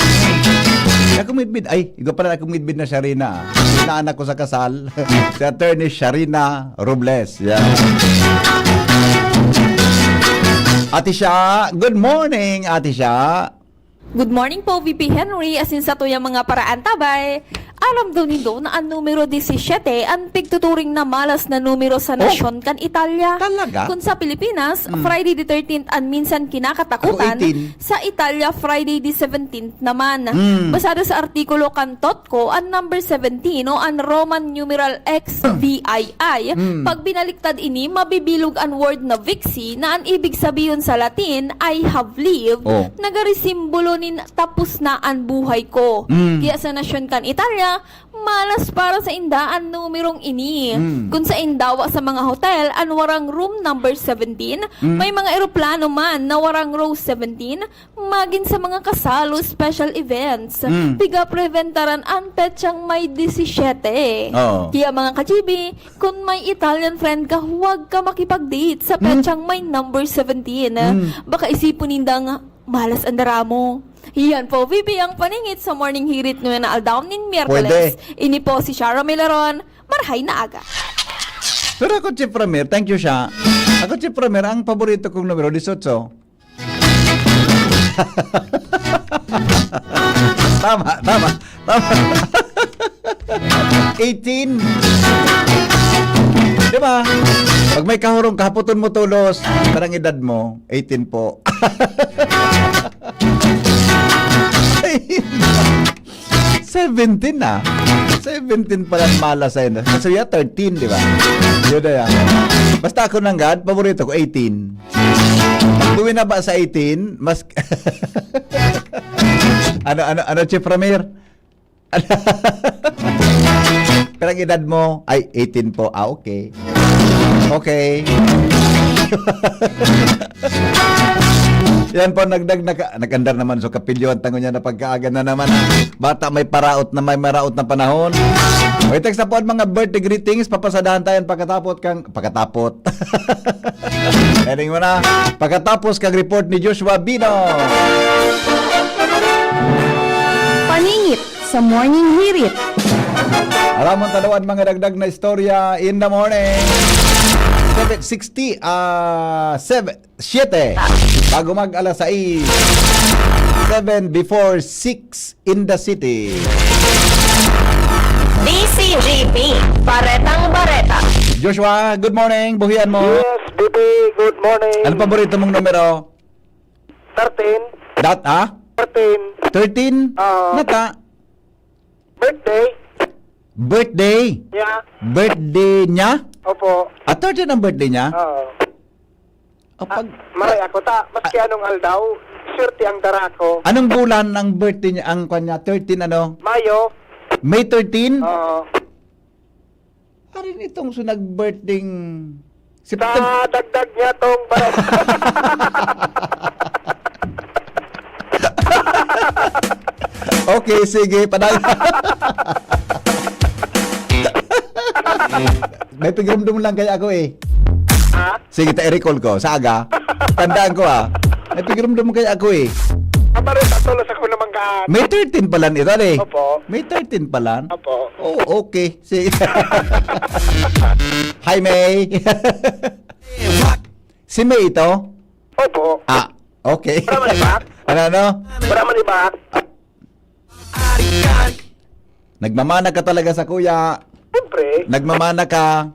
Ako midbid. Ay, igwa pala ako midbid na Sharina. Inaanak ko sa kasal. Si Attorney Sharina Robles. Yeah. Ate Sha, good morning, Ate Sha. Good morning po, V P Henry. Asin sa tuyang mga paraantabay. Aram daw nindo na an numero disisiete an pigtuturing na malas na numero sa Oh? nasyon kan Italia. Talaga? Kun sa Pilipinas, Mm. Friday the thirteenth an minsan kinakatakutan, Ako, eighteen. Sa Italia, Friday the seventeenth naman. Mm. Basado sa artikulo kan Totco, an number seventeen o an Roman numeral X V I I, Mm. pag binaliktad ini, mabibilog an word na vixi na an ibig sabihon sa Latin, "I have lived," Oh. nagarisimbolo nin tapos na an buhay ko. Mm. Kaya sa nasyon kan Italia, malas para sa inda an numerong ini. Mm. Kun sa indawa sa mga hotel, an warang room number seventeen, Mm. may mga eroplano man na warang row seventeen, magin sa mga kasal o special events. Mm. Piga preventaran an petsang May disisiete. Oo. Kaya mga ka-G B, kun may Italian friend ka, huwag ka makipag-date sa Hmm? petsang May number seventeen. Hmm. Baka isipon nindang malas an dara mo. Yan po, V P ang paningit sa Morning Hirit ngayon na aldaw nin Miyerkules. Pwede. Ini po si Shara Milaron. Marhay na aga. Pero ako, Chief Ramir, thank you siya. Ako, Chief Ramir, ang paborito kong numero, dieciocho. Tama, tama, tama. Eighteen. Di ba? Pag may kahurong, kahapoton mo tolos, parang edad mo, eighteen po. Seventeen na. Seventeen pala ang malas sa'yo. Kasi ya, thirteen, di ba? Yun na yan. Basta ako nanggad, paborito ko, eighteen. Pag tuwi na ba sa eighteen, mas... Ano, ano, ano, Chief Ramir? Pero ang edad mo ay eighteen po. Ah, okay. Okay. Yan po, nagdag-, naka-, nag-andar naman. So, kapilyo ang tango niya na pagkaaga na naman. Bata may paraot na, may maraot na panahon. Okay, text na po ang mga birthday greetings. Papasadahan tayo pagkatapot kang, pagkatapot. Heading mo na. Pagkatapos kang report ni Joshua Bino. Paningit sa Morning Hirit. Alam mo, tadawan mga dagdag na istorya in the morning. Seven sixty, ah, seven, siete. Bago mag alas sais. Seven before six in the city. D C G P, Baretang Bareta. Joshua, good morning. Buhian mo. Yes, B B, good morning. Ano paborito mong numero? Thirteen. Dat, ha? Thirteen. Thirteen? Ah. Nata? Birthday? Birthday? Yeah. Birthday niya? Opo. Ah, thirteen ang birthday niya? Oo. Ah, pag, Maray ako ta. Maski anong aldaw, swerte ang dara ko. Anong bulan ang birthday niya? Ang kanya, thirteen ano? Mayo. May thirteen? Oo. Ari nitong so nag-birthday September. Sa dagdag niya tong bareta. Okay, sige, paday. May pigirumdum lang kaya ako eh. Ha? Sige, ta recall ko sa aga. Tandaan ko ah. May pigirumdum kaya ako eh. Kabareta, tulos ako naman kaan. May thirteen pala nito eh. Opo. May thirteen pala. Opo. Oh, okay. Sige. Hi, May. Si May ito? Opo. Ah, okay. Wala man iba? Ano, ano? Wala man iba? Nagmamana ka talaga sa kuya. Siyempre. Nagmamana ka.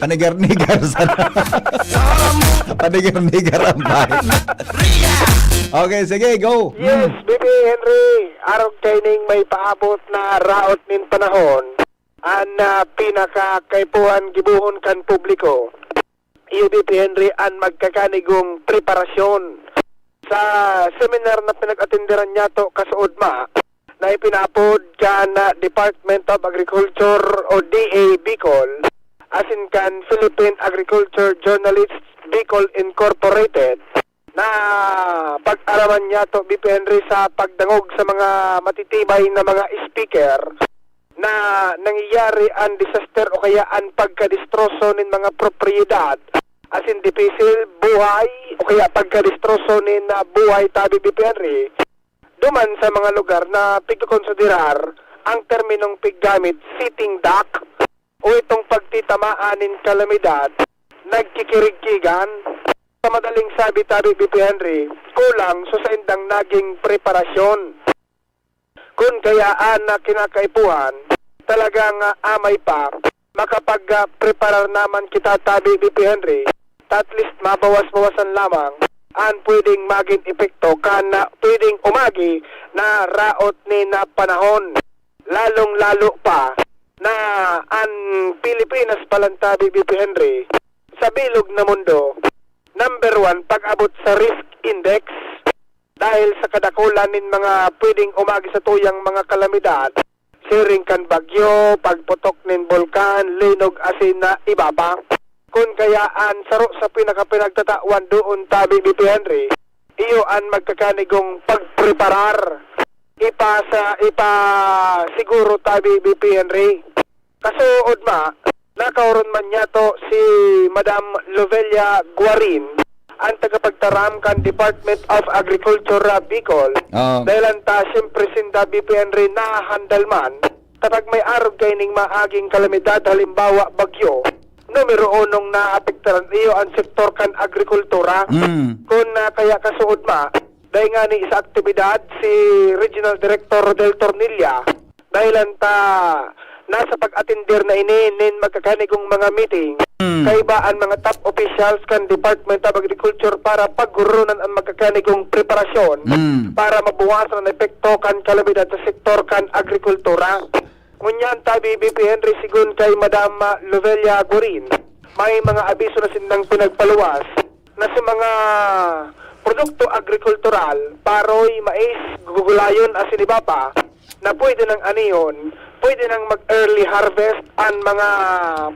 Panigar-nigar sa... Panigar-nigar ang bahay. Okay, sige, go. Yes, B B Henry, arog kaining may paabot na raot nin panahon, an ah, pinakakaipuhan gibohon kan publiko, iyo B P Henry, an magkakanigong preparasyon sa seminar na pinag-atenderan niyato kasuodma na ipinaapod kan ah, Department of Agriculture o D A Bicol asin kan Philippine Agriculture Journalists Bicol Incorporated na pag-araman niyato, B P Henry, sa pagdangog sa mga matitibay na mga speaker na nangyayari an disaster o kaya an pagkadestroso nin mga propriedad asin dipisil buhay o kaya pagkadestroso nin, ah, buhay tabi, B P Henry, duman sa mga lugar na pigkokonsiderar ang terminong piggamit sitting duck o itong pagtitamaan nin kalamidad, nagkikirigkigan. Sa madaling sabi tabi, B P Henry, kulang sa saindang naging preparasyon. Kun kaya an, ah, kinakaipuhan, talagang, ah, amay pa, makapag, ah, preparar naman kita tabi, B P Henry, ta at least mabawas-bawasan lamang an pwedeng magin epekto kan, ah, pwedeng umagi na raot nin, ah, panahon. Lalong-lalo pa na an Pilipinas palan tabi, B P Henry, sa bilog na mundo, number one pag-abot sa risk index dahil sa kadakulan nin mga pwedeng umagi sa tuyang mga kalamidad, siring kan bagyo, pagputok nin bulkan, linog asin na iba pa. Kun kaya an saro sa pinakapinagtatawan doon tabi, B P Henry, iyo an magkakanigong pagpreparar. Ipasa, ipasiguro tabi, B P Henry. Kasuod ma, nakaoron man niyato si Madam Lovelia Guarin, ang tagapagtaram kan Department of Agriculture, ah, Bicol. Oo. Dahil anta, siyempre, sinda B P N rin nahahandal man, kapag may arog kaining maaging kalamidad, halimbawa, bagyo, numero unong naapektaran iyo ang sektor kan agrikultura. Mm. Kun, ah, kaya kasuod ma, dahil nga ni sa aktibidad si Regional Director Rodel Tornilla, dahil anta nasa pag-atender na ini nin magkakanigong mga meeting, Mm. kaiba an mga top officials kan Department of Agriculture para paggurunan ang magkakanigong preparasyon Mm. para mabawasan ang epekto kan kalamidad sa sektor kan agrikultura. Ngunyan tabi, B P Henry, sigon kay Madam, ah, Lovelia Gurin, may mga abiso na sindang pinagpaluwas na sa mga produkto agrikultural, paroy, mais, gugulayon, asin iba pa, na pwede nang anihon, pwede nang mag-early harvest an mga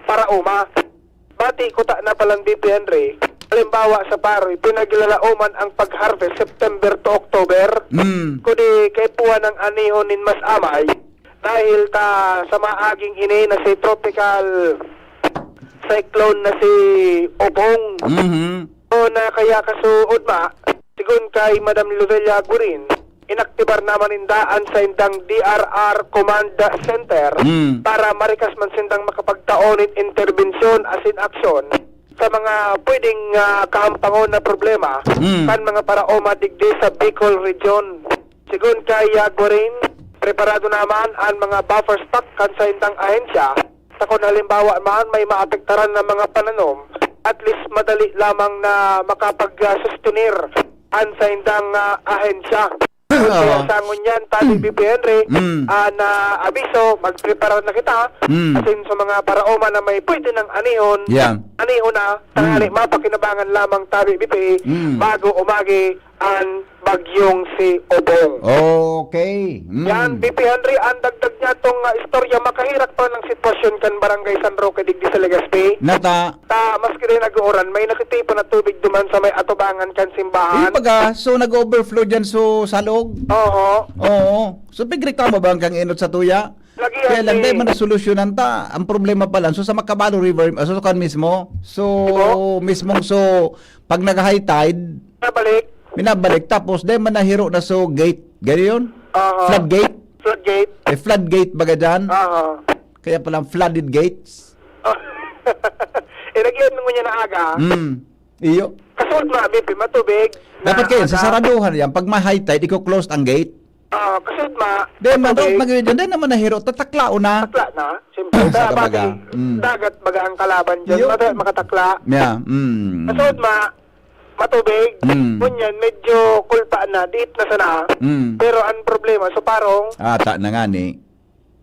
paraoma. Bati kuta na palang, B P Henry, halimbawa sa paroy, pinaglalaoman ang pag-harvest September to October. Mm. Kundi kaipuhan ang anihon nin mas amay, dahil ta sa maaging ini na si tropical cyclone na si Obong. Mhm. O na kaya kasuod ma, sigon kay Madam Lovelia Gurin, inaktibar naman ninda an saindang D R R Command Center Mm. para marikas man sindang makapagtao nin interbensyon asin aksyon sa mga pwedeng, ah, kahampangon na problema Mm. kan mga paraoma digdi sa Bicol Region. Sigon kay, ah, Gurin, preparado naman an mga buffer stock kan saindang ahensya. Sa kun halimbawa man may maapektaran na mga pananom, at least madali lamang na makapag, ah, sustenir an saindang, ah, ahensya. Kaya Oo. sa ngunyan, tabi, B P Henry, Mm. ah, na abiso, magpreparar na kita. Mm. Asin sa mga paraoma na may pwede nang anihon, Yeah. anihon na, tangali Mm. mapakinabangan lamang tabi, B P, Mm. bago umagi an bagyong si Obong. Okay. Mm. Yan, B P Henry, ang dagdag niya tong, ah, istorya, makaherak pa ng sitwasyon kan Barangay San Roque digdi sa Legazpi. Nata. Ta, maski rin nag-uuran, may natitipon na tubig duman sa may atubangan kan simbahan. Yung baga, so nag-overflow dyan so salog? Oo. Oo. So, pigreklamo ba ang kang inot sa tuya? Lagi Kaya yan lang, eh. Di man nasolusyonan ta. Ang problema pa lang, so sa Macabalo River, ah, so sa kan mismo, so Diba? mismong so, pag nag-high tide, Nabalik. binabalik, tapos di man nahiro na so gate. Gano'n yun? Aha. Floodgate? Floodgate. Eh, floodgate baga dyan? Aha. Kaya palang flooded gates? Oh. Eh, lagi yan nung niya na aga. Mm. Iyo. Kasunod mga bipi, matubig. Dapat Na kayo, sa aga. saraduhan yan, pag may high tide, iko-close ang gate. Ah, kasi ma-, Then, man, matubig. Mag-, then naman nahiro, tatakla o na. Takla na, siyempre. Ah, Kaya sa kabaga. bakit Mm. dagat baga ang kalaban dyan? Yun. Mata-, makatakla. Yeah, mm. Kasi ma-, matubig. Mm. Ngunyan, medyo kulpa na, diit na sana. Mm. Pero ang problema, so parong Ata na nga ni.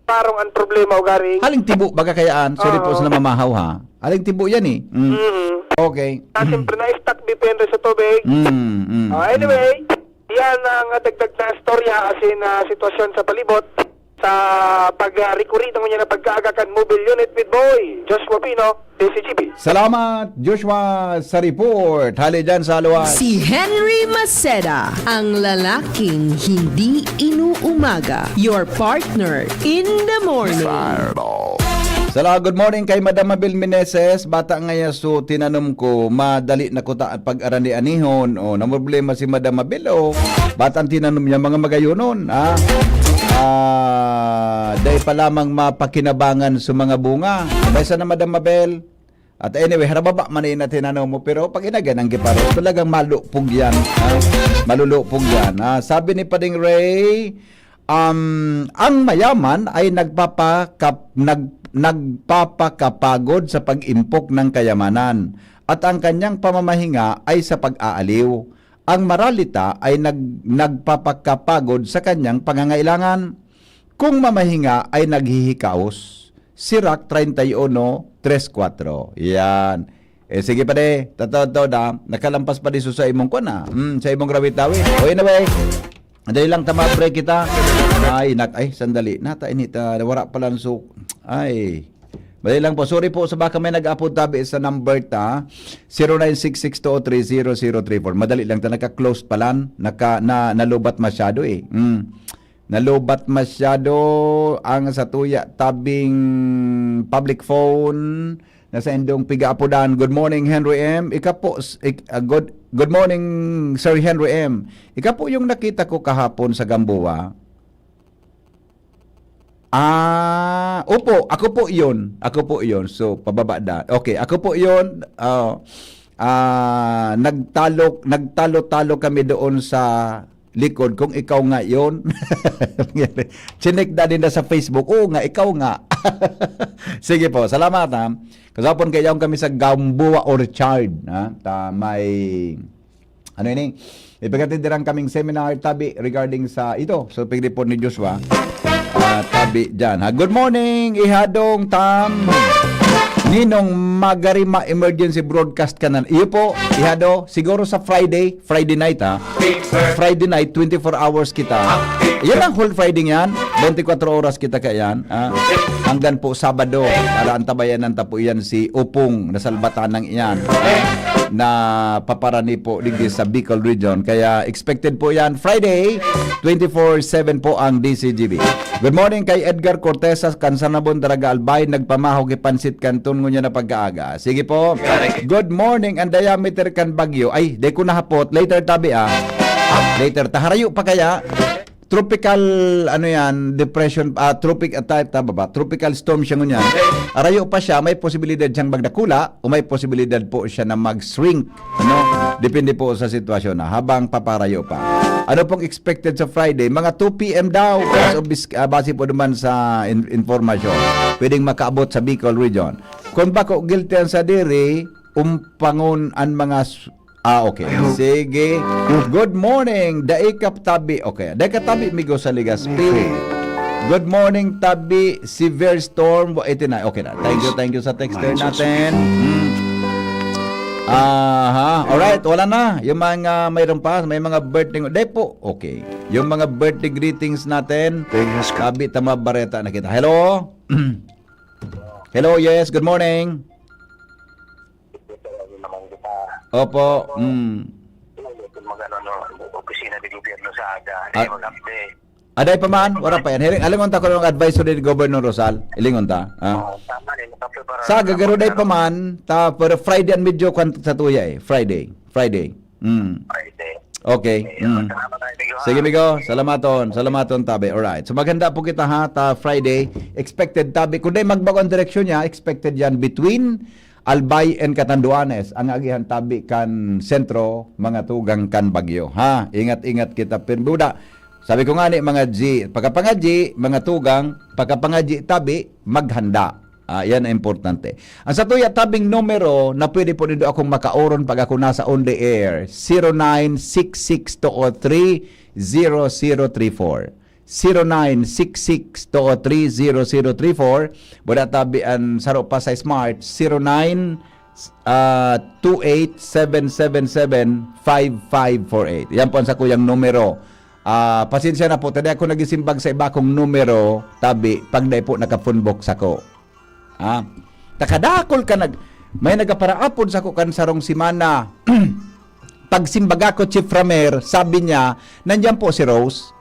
parong ang problema o garing. Haling tibo, baga kayaan. Sorry po Oo. sa namamahaw, ha. Haling tibo yan, eh. Mm. Mm. Okay. Ah, siyempre, na-stuck depende sa tubig. Mm, mm, Ah, anyway, mm. Yan ang dagdag na istorya asin, ah, sitwasyon sa palibot sa pag-, ah, rikuri na ngunyan na pagkaaga kan mobile unit with boy Joshua Pino, D C G B. Salamat, Joshua, sa report. Hali dyan sa Aluwas. Si Henry Maceda, ang lalaking hindi inuumaga. Your partner in the morning. Fireball. Hello, good morning kay Madam Mabel Meneses. Bata nga yaso tinanom ko, madali na kuta at pag-arani-anihon. O, namroblema si Madam Mabel, o. Bata ang tinanom niya, mga magayonon, ha? Ah, dai pa lamang mapakinabangan sa mga bunga. Sabay sana, Madam Mabel. At anyway, harababa man na tinanom mo, pero pag inagyan ang giparos, talagang malupog yan, ha? Malulupog yan, ha? Sabi ni Pading Ray, um, ang mayaman ay nagpapakap-, nag-, nagpapakapagod sa pag-impok ng kayamanan, at ang kanyang pamamahinga ay sa pag-aaliw. Ang maralita ay nag-, nagpapakapagod sa kanyang pangangailangan. Kung mamahinga ay naghihikaos. Sirach treinta y uno, tres, cuatro. Yan. Eh, sige pa de, totoo to da. Nakalampas pa di sa imong kwan, ah. Hmm, sa imong rawit-dawit. O, anyway. Dali lang ta ma-break kita. Ay, nak-, ay, sandali. Nata, ini ta, wala pala ang su-, ay. Madali lang po. Sorry po sa baka may nag-apod tabi sa number ta. Zero nine six six two three zero zero three four. Madali lang ta. Naka-close pa lang. Naka, na, nalubat masyado eh. Mm. Nalubat masyado ang satuya tabing public phone na sa indong pigaapodan. Good morning, Henry M. Ika po, s-, ik-, ah, good, good morning, Sir Henry M. Ika po yung nakita ko kahapon sa Gamboa. Ah, opo, ako po 'yun. Ako po 'yun. So, pababa da. Okay, ako po 'yun. Ah, ah, nagtalo, nagtalo-talo kami doon sa likod kung ikaw nga 'yun. Chinek da din na sa Facebook. Oo nga, ikaw nga. Sige po, salamat, ha. Kasapon kay yaon kami sa Gamboa Orchard, ha. Ta may Ano ini? Ipagkatidiran kaming seminar tabi regarding sa ito. So, pigdi po ni Joshua. Ah, tabi dyan, ha? Good morning, Ihadong Tam. Ninong Magarima Emergency Broadcast ka na. Iyo po, Ihado, siguro sa Friday, Friday night, ha? Friday night, twenty-four hours kita. Yan ang whole Friday yan. Twenty-four oras kita ka yan, ha? Hanggang po Sabado, para antabayanan ta po yan si Upong, nasalbatan ng iyan, ha? Na paparani po digdi sa Bicol Region. Kaya expected po yan Friday, twenty-four seven po ang D C G B. Good morning kay Edgar Cortez sa Kansanabon, Daraga Albay. Nagpamahaw ki pansit kanton ngunyan na pagkaaga. Sige po. Good morning. Ang diameter kan bagyo. Ay, di ko nahapot. Later tabi, ah. Later. Taharayo pa kaya? Tropical, ano yan, depression, ah, tropic, ah, type, tama ba? Tropical storm siya ngunyan. Arayo pa siya, may posibilidad siyang magdakula o may posibilidad po siya na mag-shrink, ano? Depende po sa sitwasyon na habang paparayo pa. Ano pong expected sa Friday? Mga two P M daw, as of bis-, ah, base po naman sa in-, informasyon. Pwedeng makaabot sa Bicol Region. Kung bako guilty ang sadiri, umpangon ang mga s-, Ah, okay. Sige. Good morning. Dai ka tabi. Okay. Dai ka tabi, migo sa Legazpi. Good morning, tabi. Severe storm. Wa-, ito na. Okay na. Thank you, thank you sa texter natin. Mm. Aha. Alright, wala na. Yung mga mayroon pa, may mga birthday. Dai po. Okay. Yung mga birthday greetings natin. Tabi, tama, bareta na kita. Hello? Hello, yes. Good morning. Opo, mm. Mag-ano, no, opisina de gobyerno sa aga. Ah. Eh, mag-update. Aday pa man, wala pa yan. Hiling, alingon ta ko ng advisory ni Governor Rosal. Ilingon ta, ah. Oo, tama rin, nakaprepara Sa na gagaro day ako. Pa man, ta, pero Friday ang medyo kwan sa tuya eh. Friday. Friday. Mm. Friday. Okay. Okay, Mm. salamat tayo, amigo, ha? Sige, amigo. Salamaton. Salamaton, tabi. Alright. So, maghanda po kita, ha, ta Friday. Expected, tabi. Kung di magbago ang direksyon niya, expected yan between Albay and Catanduanes. Ang agihan, tabi kan sentro, mga tugang kan bagyo, ha? Ingat-ingat kita. Pero buda, sabi ko nga ni, mga G, pagkapangadji, mga tugang, pagkapangadji, tabi, maghanda. Ah, yan ang importante. Ang satuya tabing numero na pwede po nindo akong makaoron pag ako nasa on the air, zero nine six six two oh three zero zero three four. Zero nine six six two oh three zero zero three four. Wala tabi ang saro pa sa Smart, zero nine, ah, two eight seven seven seven five five four eight. Yan po ang sakuyang numero. Ah, pasensya na po, tadi ako nagisimbag sa iba kong numero, tabi, pag dai po naka-phone book sako. Ah, takadakol ka nag-, may nagaparaapod sako kan sarong semana. Pagsimbag ako, Chief Ramer, sabi niya, "Nandiyan po si Rose."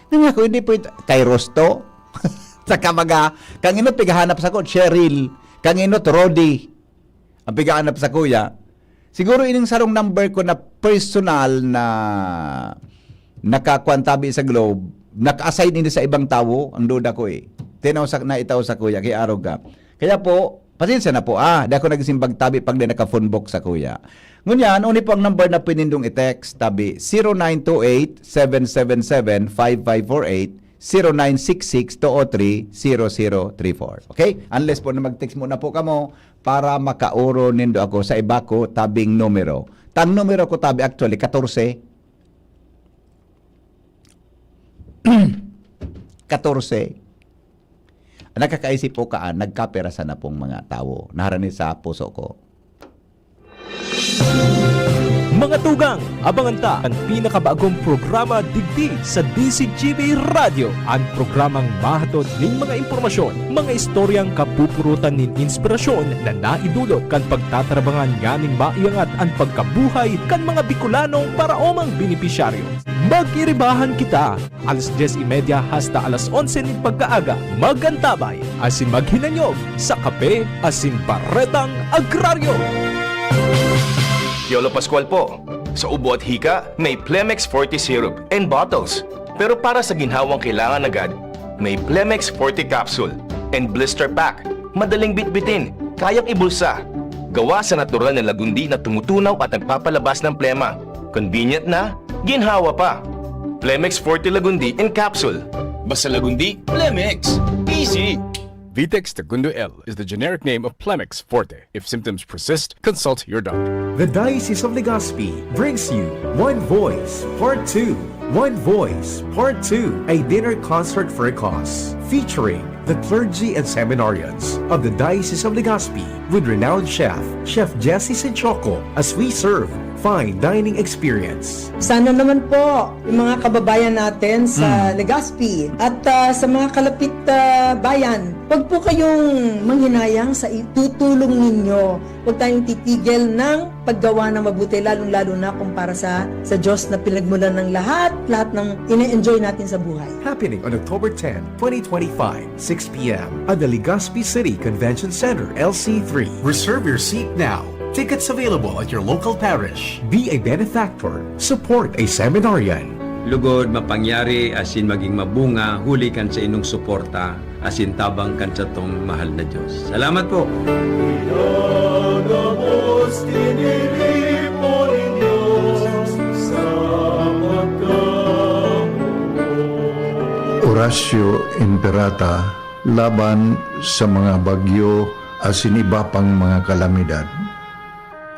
Nanya ko, "Hindi po ito, kay Rose to?" Saka baga, kang inot pigahanap sako, Cheryl. Kang inot, Rody. Ang pigahanap sakuya. Siguro ining sarong number ko na personal na nakakuan tabi sa Globe, naka-assign ini sa ibang tawo, ang duda ko eh. Tinaw sa, naitaw sakuya, kay arog ka. Kaya po, pasensya na po, ah, di ako nagsimbag tabi pag di naka-phone book sakuya. Ngunyan, uni po ang number na pinindong i-text, tabi, zero nine two eight, seven seven seven, five five four eight, zero nine six six, two oh three, zero zero three four. Okay? Unless po na mag-text muna po kamo para makaoro nindo ako sa iba ko tabing numero. Tang numero ko tabi actually, katorse. Katorse. Nakakaisip po kaan, nagkaperasan na pong mga tawo. Naharani sa puso ko. Mga tugang, abangan ta an pinakabagong programa digdi sa D Z G B Radyo, an programang mahatod nin mga impormasyon, mga istoryang kapupurutan nin inspirasyon na naidulot kan pagtatarabangan nganing maiangat an pagkabuhay kan mga Bicolanong paraomang benepisyaryo. Mag-iribahan kita! Alas dyes y media hasta alas onse nin pagkaaga, mag-antabay asin maghinanyog sa Kape asin Baretang Agraryo. Piolo Pascual po. Sa ubo at hika, may Plemex Forte Syrup and bottles. Pero para sa ginhawang kailangan agad, may Plemex Forte Capsule and Blister Pack. Madaling bitbitin, kayang ibulsa. Gawa sa natural na lagundi na tumutunaw at nagpapalabas ng plema. Convenient na, ginhawa pa. Plemex Forte Lagundi in capsule. Basta Lagundi, Plemex. Easy! Vitex Tagundo L is the generic name of Plemex Forte. If symptoms persist, consult your doctor. The Diocese of Legazpi brings you One Voice Part two. One Voice Part two, a dinner concert for a cause, featuring the clergy and seminarians of the Diocese of Legazpi with renowned chef, Chef Jesse Sinchoco, as we serve fine dining experience. Sana naman po, yung mga kababayan natin sa Hmm. Legazpi at, ah, sa mga kalapit, ah, bayan, wag po kayong manghinayang sa itutulong ninyo. Wag tayong titigil ng paggawa ng mabuti, lalong-lalo na kung para sa, sa Diyos na pinagmulan ng lahat, lahat ng ine-enjoy natin sa buhay. Happening on October ten, twenty twenty-five, six p m at the Legazpi City Convention Center, L C three. Reserve your seat now. Tickets available at your local parish. Be a benefactor. Support a seminarian. Lugod, mapangyari asin maging mabunga huli kan sa inong suporta asin tabang kan satong mahal na Dios. Salamat po! Pinagabos, tiniripo nin Dios sa pagkamuot. Horacio Imperata laban sa mga bagyo asin iba pang mga kalamidad.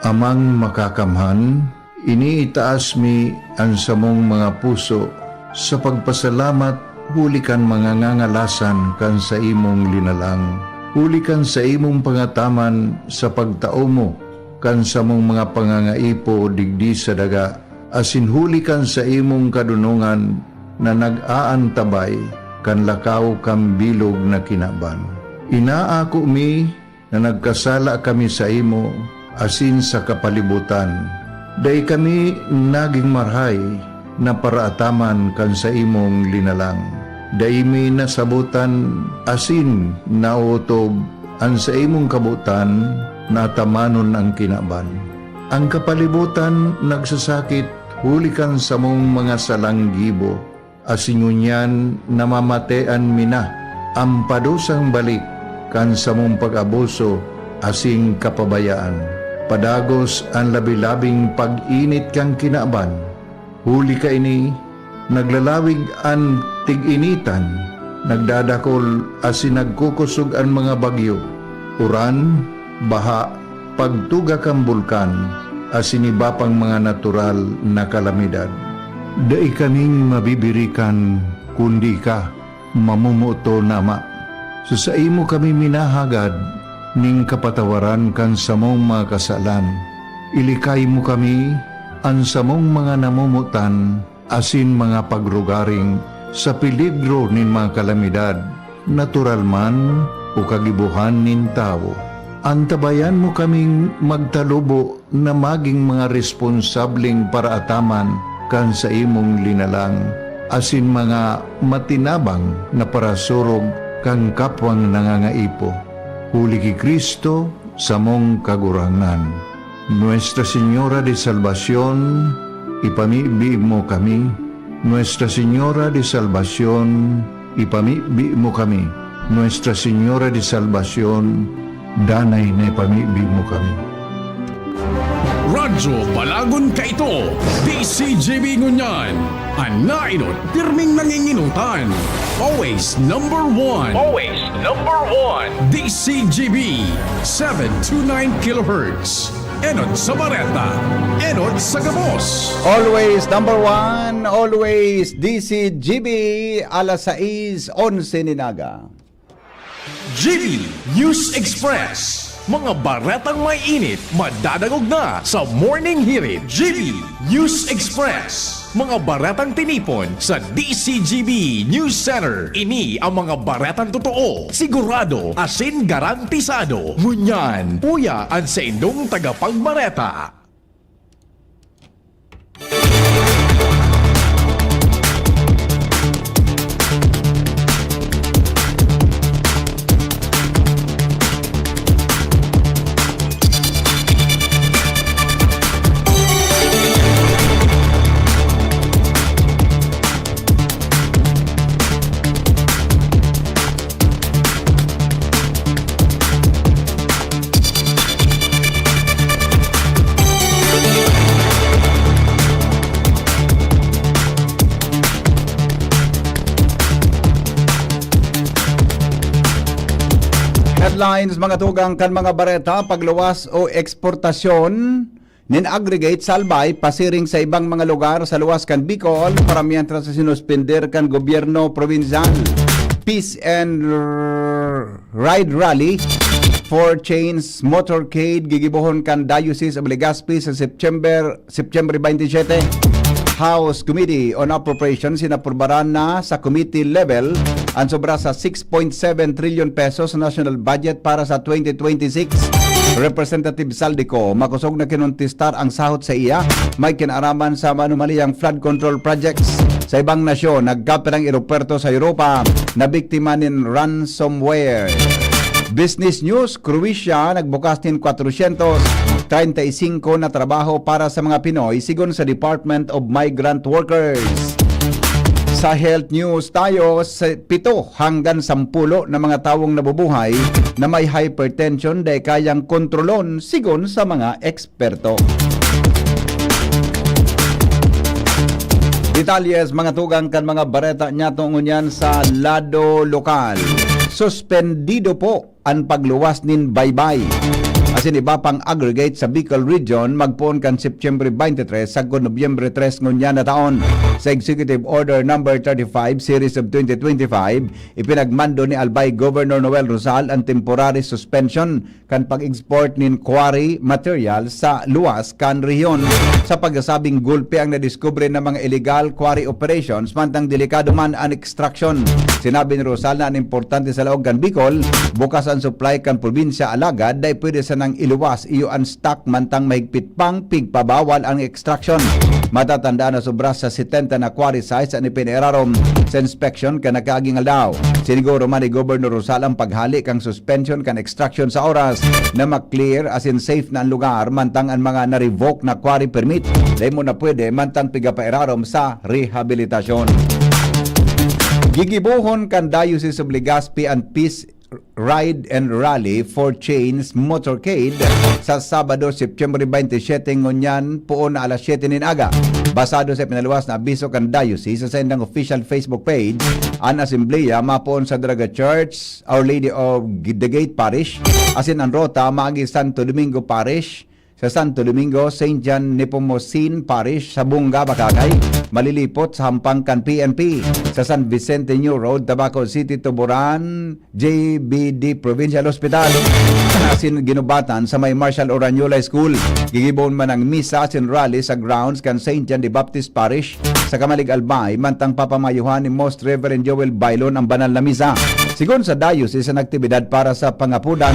Amang Makakamhan, iniitaas mi an samong mga puso sa pagpasalamat huli kan mga ngangalasan kan saimong linalang, huli kan saimong pangataman sa pagtao mo kan samong mga pangangaipo digdi sa daga, asin huli kan saimong kadonongan na nag-aantabay kan lakaw kan bilog na kinaban. Inaako mi na nagkasala kami saimo asin sa kapalibotan. Dai kami nagin marahay na paraataman kan saimong linalang. Dai mi nasabotan asin naotob an saimong kabotan na atamanon an kinaban. An kapalibotan nagsasakit huli kan samong mga salang gibo. Asin ngunyan namamatean mi na an padusang balik kan samong pag-abuso asin kapabayaan. Padagos an labi-labing pag-init kan kinaban. Huli kaini, naglalawig an tig-initan, nagdadakol asin nagkukosog an mga bagyo, uran, baha, pagtuga kan bulkan, asin iba pang mga natural na kalamidad. Dai kaming mabibirikan kundi ika, mamomoton na Ama. Sa saimo kami minahagad nin kapatawaran kan samong mga kasalan. Ilikay mo kami, an samong mga namomotan, asin mga pagrugaring sa peligro nin mga kalamidad, natural man o kagibohan nin tawo. Antabayan mo kaming magtalubo na magin mga responsableng paraataman kan saimong linalang, asin mga matinabang na parasurog kan kapwang nangangaipo, huli ki Cristo, samong Kagurangnan. Nuestra Señora de Salvacion, ipamibi mo kami. Nuestra Señora de Salvacion, ipamibi mo kami. Nuestra Señora de Salvacion, danay na ipamibi mo kami. Radyo Balagon kaito, D C G B ngunyan, an nainot pirming nanginginotan. Always number one. Always number one. D C G B, seven two nine kilohertz. Enot sa bareta, enot sa gabos. Always number one, always D C G B, alas sais onse nin aga. G B News Express. Mga baretang may init, madadangog na sa Morning Hirit. G B News Express. Mga baretang tinipon sa D C G B News Center. Ini ang mga baretang totoo, sigurado, asin garantisado. Ngunyan, uya an saindong tagapagbareta. Headlines, mga tugang kan mga bareta: pagluwas o eksportasyon nin aggregate sa Albay pasiring sa ibang mga lugar sa luwas kan Bicol, para mientras sa sinuspender kan gobyerno probinsyal. Peace and r- Ride Rally for Change Motorcade gigibohon kan Diocese of Legazpi sa September, September twenty-seven. House Committee on Appropriations, inaprubaran na sa committee level ang sobra sa six point seven trillion pesos national budget para sa twenty twenty-six. Representative Zaldy Co, makosog na kinontestar ang sahot sa iya may kinaaraman sa manumaliyang flood control projects. Sa ibang nasyon, nagkapirang eropuwerto sa Europa na biktima nin ransomware. Business News: Croatia nagbukas nin kwatrosyentos treinta y singko na trabaho para sa mga Pinoy, sigon sa Department of Migrant Workers. Sa health news tayo, sa pito hanggang sampulo na mga tawong nabubuhay na may hypertension dai kayang kontrolon, sigon sa mga eksperto. Detalles, mga tugang, kan mga bareta niyato ngunyan sa lado lokal. Suspendido po an pagluwas nin baybay asin iba pang aggregate sa Bicol Region magpoon kan September twenty-three sagkod Nobyembre tres ngunyan na taon. Sa Executive Order Number thirty-five, Series of twenty twenty-five, ipinagmando ni Albay Governor Noel Rosal an temporary suspension kan pag-export nin quarry material sa luwas kan rehiyon. Sa pagsasabing gulpi ang nadiskubre na mga illegal quarry operations, mantang delikado man an extraction. Sinabi ni Rosal na an importante sa laog kan Bicol, bukas an supply kan probinsya, alagad dai pwede sanang iluwas iyo an stock mantang mahigpit pang pigpabawal ang extraction. Matatandaan na sobra sa setenta na quarry sites an ipinairarom sa inspection kan nakaaging aldaw. Siniguro man ni Governor Rosal ang paghali kan suspension kan extraction sa oras na ma-clear asin safe na an lugar, mantang an mga na-revoke na quarry permit dai mo na pwede mantang pigapairarom sa rehabilitasyon. Gigibohon kan Diocese of Legazpi an Peace Ride and Rally for Change Motorcade sa Sabado, September twenty-seven, ngunyan poon na alas siyete nin aga. Basado sa pinaluwas na abiso kan Diocese sa saindang official Facebook page, an asembleya mapoon sa Draga Church, Our Lady of the Gate Parish, asin an rota maagi Santo Domingo Parish, sa Santo Domingo, Saint John Nepomuceno Parish, sa Bunga, Bacacay, malilipot sa hampang kan P N P, sa San Vicente New Road, Tabaco City, Tuburan, J B D Provincial Hospital, asin ginubatan sa may Marshall Oranyola School. Gigibohon man ang misa asin rally sa grounds kan Saint John the Baptist Parish, sa Camalig, Albay, mantang papamayuhan ni Most Reverend Joel Bailon ang banal na misa. Sigon sa diocese, an aktibidad para sa pangapodan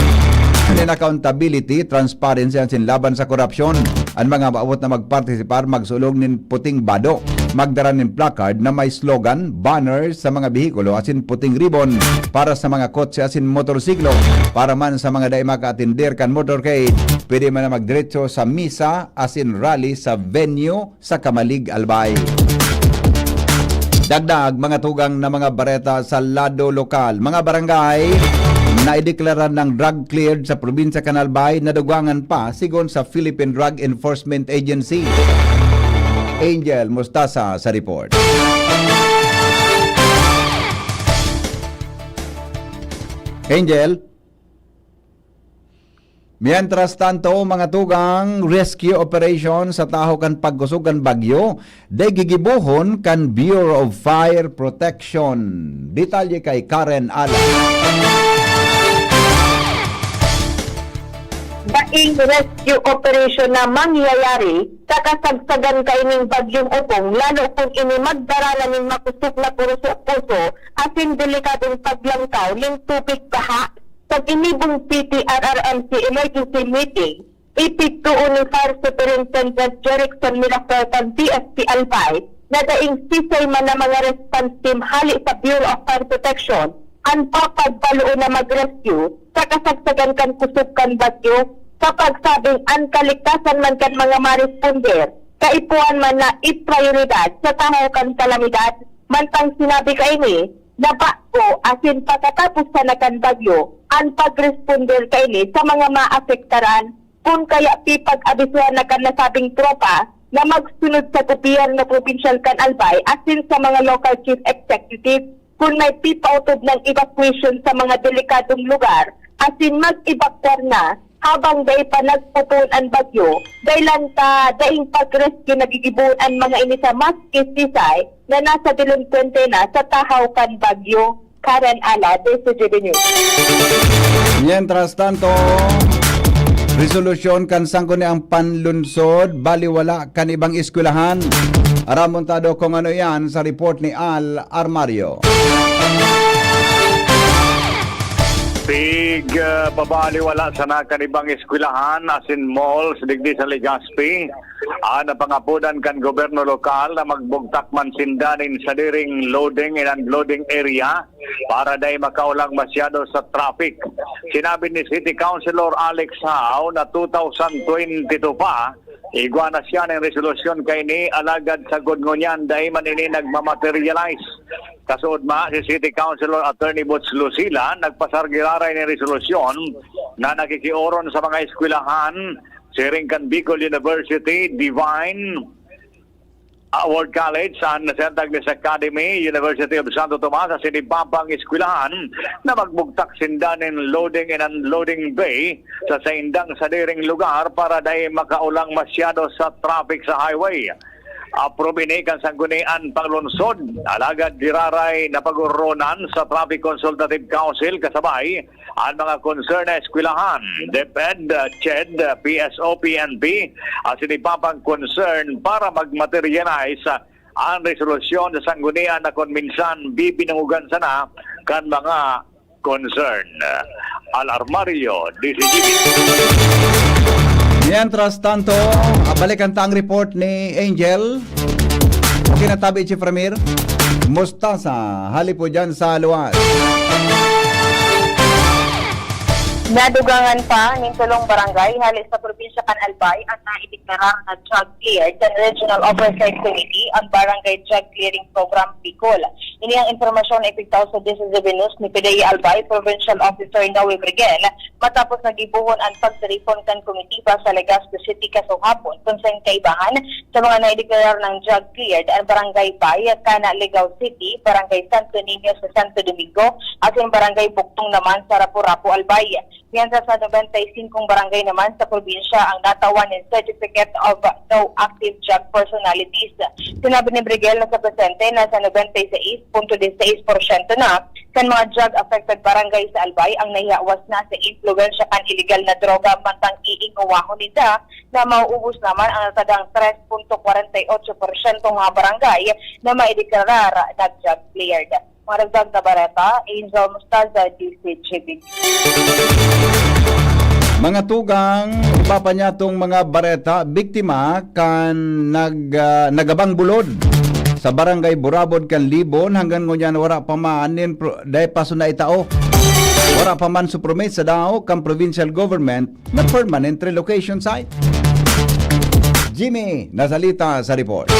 nin accountability, transparency asin laban sa korapsyon. An mga maabot na magpartisipar magsulog nin puting bado. magdara nin placard na may slogan, banner sa mga behikulo asin puting ribbon para sa mga kotse asin motorsiklo. Para man sa mga dai makaatender kan motorcade, pwede man na magdiretso sa misa asin rally sa venue sa Camalig, Albay. Dagdag, mga tugang na mga bareta sa lado lokal. Mga barangay na ideklara ng drug cleared sa probinsya kan Albay, nadugangan pa, sigon sa Philippine Drug Enforcement Agency. Angel Mustasa sa report. Angel? Mientras tanto, mga tugang, rescue operation sa tahaw kan pagkusog kan bagyo, dai gigibohon kan Bureau of Fire Protection. Detalye kay Karen Ala. Daing rescue operation na mangyayari sa kasagsagan kaining Bagyong Opong, lalo kun ini magdara na nin makosog na kuruso-kuso asin delikadong paglangkaw nin tubig baha. Sa ginibong P T R R M C emergency meeting, ipigtoo ni Fire Superintendent Jerickson Miraflor kan D S P Albay na daing sisay man na mga response team hali sa Bureau of Fire Protection an papagbaloo na mag-rescue sa kasagsagan kan kusog kan bagyo, sa pagsabing an kaligtasan man kan mga maresponder kaipuhan man na iprioridad sa tahaw kan kalamidad. Mantang sinabi kaini, na bago asin pakatapos sana kan bagyo an pagresponder kaini sa mga maapektaran. Kun kaya pipag-abisuhan na kan nasabing tropa na magsunod sa gobyerno probinsyal kan Albay asin sa mga local chief executive kun may pipautob ng evacuation sa mga delikadong lugar asin mag-evacuar na habang dai pa nagpopoon an bagyo, dahilan ta daing pag-rescue nagigibohon an mga ini sa maski sisay na nasa delinkwente na sa tahaw kan bagyo. Karen Ala, D C G B News. Mientras tanto, resolusyon kan sangguniang panlunsod, baliwala kan ibang eskwelahan. Aram montado kung ano iyan sa report ni Al Armario. Pig, ah, pabaliwala sana kan ibang eskwelahan asin malls digdi sa Legazpi. Ah, napangapodan kan gobyerno lokal na magbugtak man sinda nin sadiring loading and unloading area para dai makaulang masyado sa traffic. Sinabi ni City Councilor Alex Hao na two thousand twenty-two pa, igwa na siya nin resolusyon kaini, alagad sagkod ngunyan dai man ini nagmamaterialize. Kasuodma, si City Councilor Attorney Boots Lucila nagpasar giraray nin resolusyon na nakikiorong sa mga eskwelahan siring kan Bicol University, Divine, Award College, San Agnes Academy, University of Santo Tomas, asin iba pang eskwelahan na magbugtak sinda nin loading and unloading bay sa saindang sadiring lugar para dai makaulang masyado sa traffic sa highway. Approve ini kan Sanggunian Panglungsod, alagad giraray na pag-ororonan sa Traffic Consultative Council kasabay an mga concern na eskwelahan, DepEd, CHED, P S O, P N P, asin iba pang concern para mag-materialize an resolusyon sa sanggunian na kun minsan bibinungogan sana kan mga concern. Al Armario, D C G B. Mientras tanto, ah, balikan ta ang report ni Angel. Okay na tabi, Chief Ramir? Mustasa, hali po dyan sa luwas. Nadugangan pa nin tolong barangay hali sa probinsya kan Albay ang naideklarar na drug cleared kan Regional Oversight Committee, ang Barangay Drug Clearing Program Bicol. Ini ang impormasyon na ipigtao sa D C G B News ni P D E Albay Provincial Officer Noe Briguel matapos nagibohon an pagtiripon kan komitiba sa Legazpi City kasuhapon, kun saen kaibahan sa mga naideklarar nang drug cleared an Barangay Bay, Cana, Legao City, Barangay Santo Niño sa Santo Domingo, asin Barangay Bugtong naman sa Rapu-Rapu, Albay. Mientras sa nobenta y singkong barangay naman sa probinsya ang natawan nin Certificate of No Active Drug Personalities. Sinabi ni Briguel na sa presente, nasa nobenta y seis punto diseis porsyento na kan mga drug-affected barangay sa Albay ang nahihawas na sa impluwensya kan iligal na droga, mantang iingowahon ninda na mauubos naman ang natagang tres punto kwarenta y otso porsyento mga barangay na maideklarar na drug cleared. Mga dagdag na bareta, Angel Mostaza, D C G B. Mga tugang, iba pa niya tong mga bareta, biktima kan nag, ah, nagabang bulod. sa Barangay Burabod kan Libon, hanggang ngunyan wara pa man nin pro-, dai pa suna itao. Wara pa man su-permit sa daog kan provincial government na permanent relocation site. Jimmy Nazalita sa report.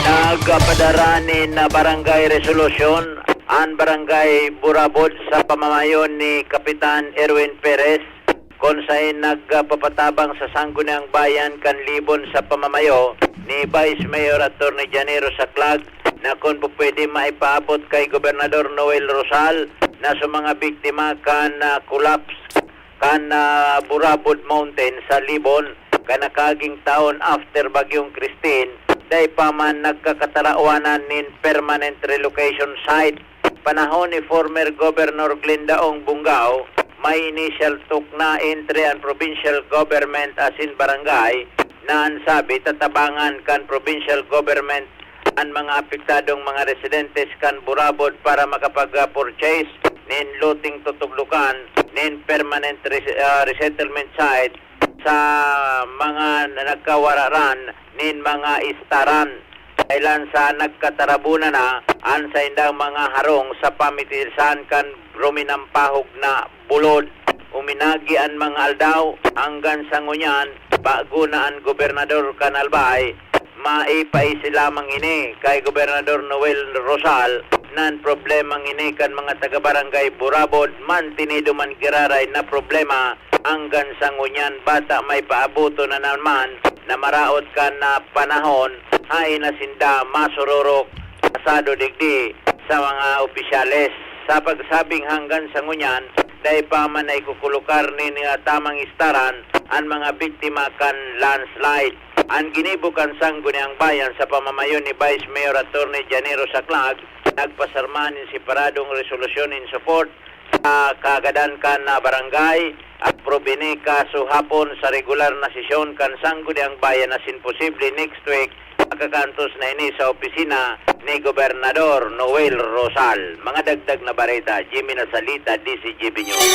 Nagpadara nin barangay resolution an Barangay Burabod sa pamamayo ni Kapitan Erwin Perez, kun saen nagpapatabang sa Sangguniang Bayan kan Libon sa pamamayo ni Vice Mayor Attorney Janiro Saclag na kun pupwede maipaabot kay Gobernador Noel Rosal na sa mga biktima kan, ah, collapse kan, ah, Burabod Mountain sa Libon, kan nakaging taon after Bagyong Christine, dai pa man nagkakatarawanan nin permanent relocation site. Panahon ni former Governor Glendaong Bungao, may initial talk na entre an provincial government asin barangay na an sabi tatabangan kan provincial government an mga apektadong mga residentes kan Burabod para makapag-purchase nin loteng tutuglokan nin permanent res-, ah, resettlement site sa mga nagkawararan nin mga istaran. Kailan sa nagkatarabunan na an saindang mga harong sa pamitisan kan ruminampahog na bulod, uminagi an mga aldaw, hanggang sa ngunyan, bago na an gobernador kan Albay, maipaisi lamang ini kay Gobernador Noel Rosal nan problemang ini kan mga taga-barangay Burabod, mantinido man giraray na problema, hanggang sa ngunyan bata may paaboton na naman na maraot kan, ah, panahon, haen na sinda masururok pasado digdi sa mga opisyales. Sa pagsabing hanggang sa ngunyan, dai pa man naikukulukar nin, ah, tamang istaran an mga biktima kan landslide. An ginibo kan Sangguniang Bayan sa pamamayo ni Vice Mayor Attorney Janiro Saclag, nagpasarma nin separadong resolusyon in support sa kaagadan kan, ah, barangay. Approve ini kasuhapon sa regular na sesyon kan Sangguniang Bayan asin posible next week makakaantos na ini sa opisina ni Gobernador Noel Rosal. Mga dagdag na bareta, Jimmy Nasalita, D C G B News.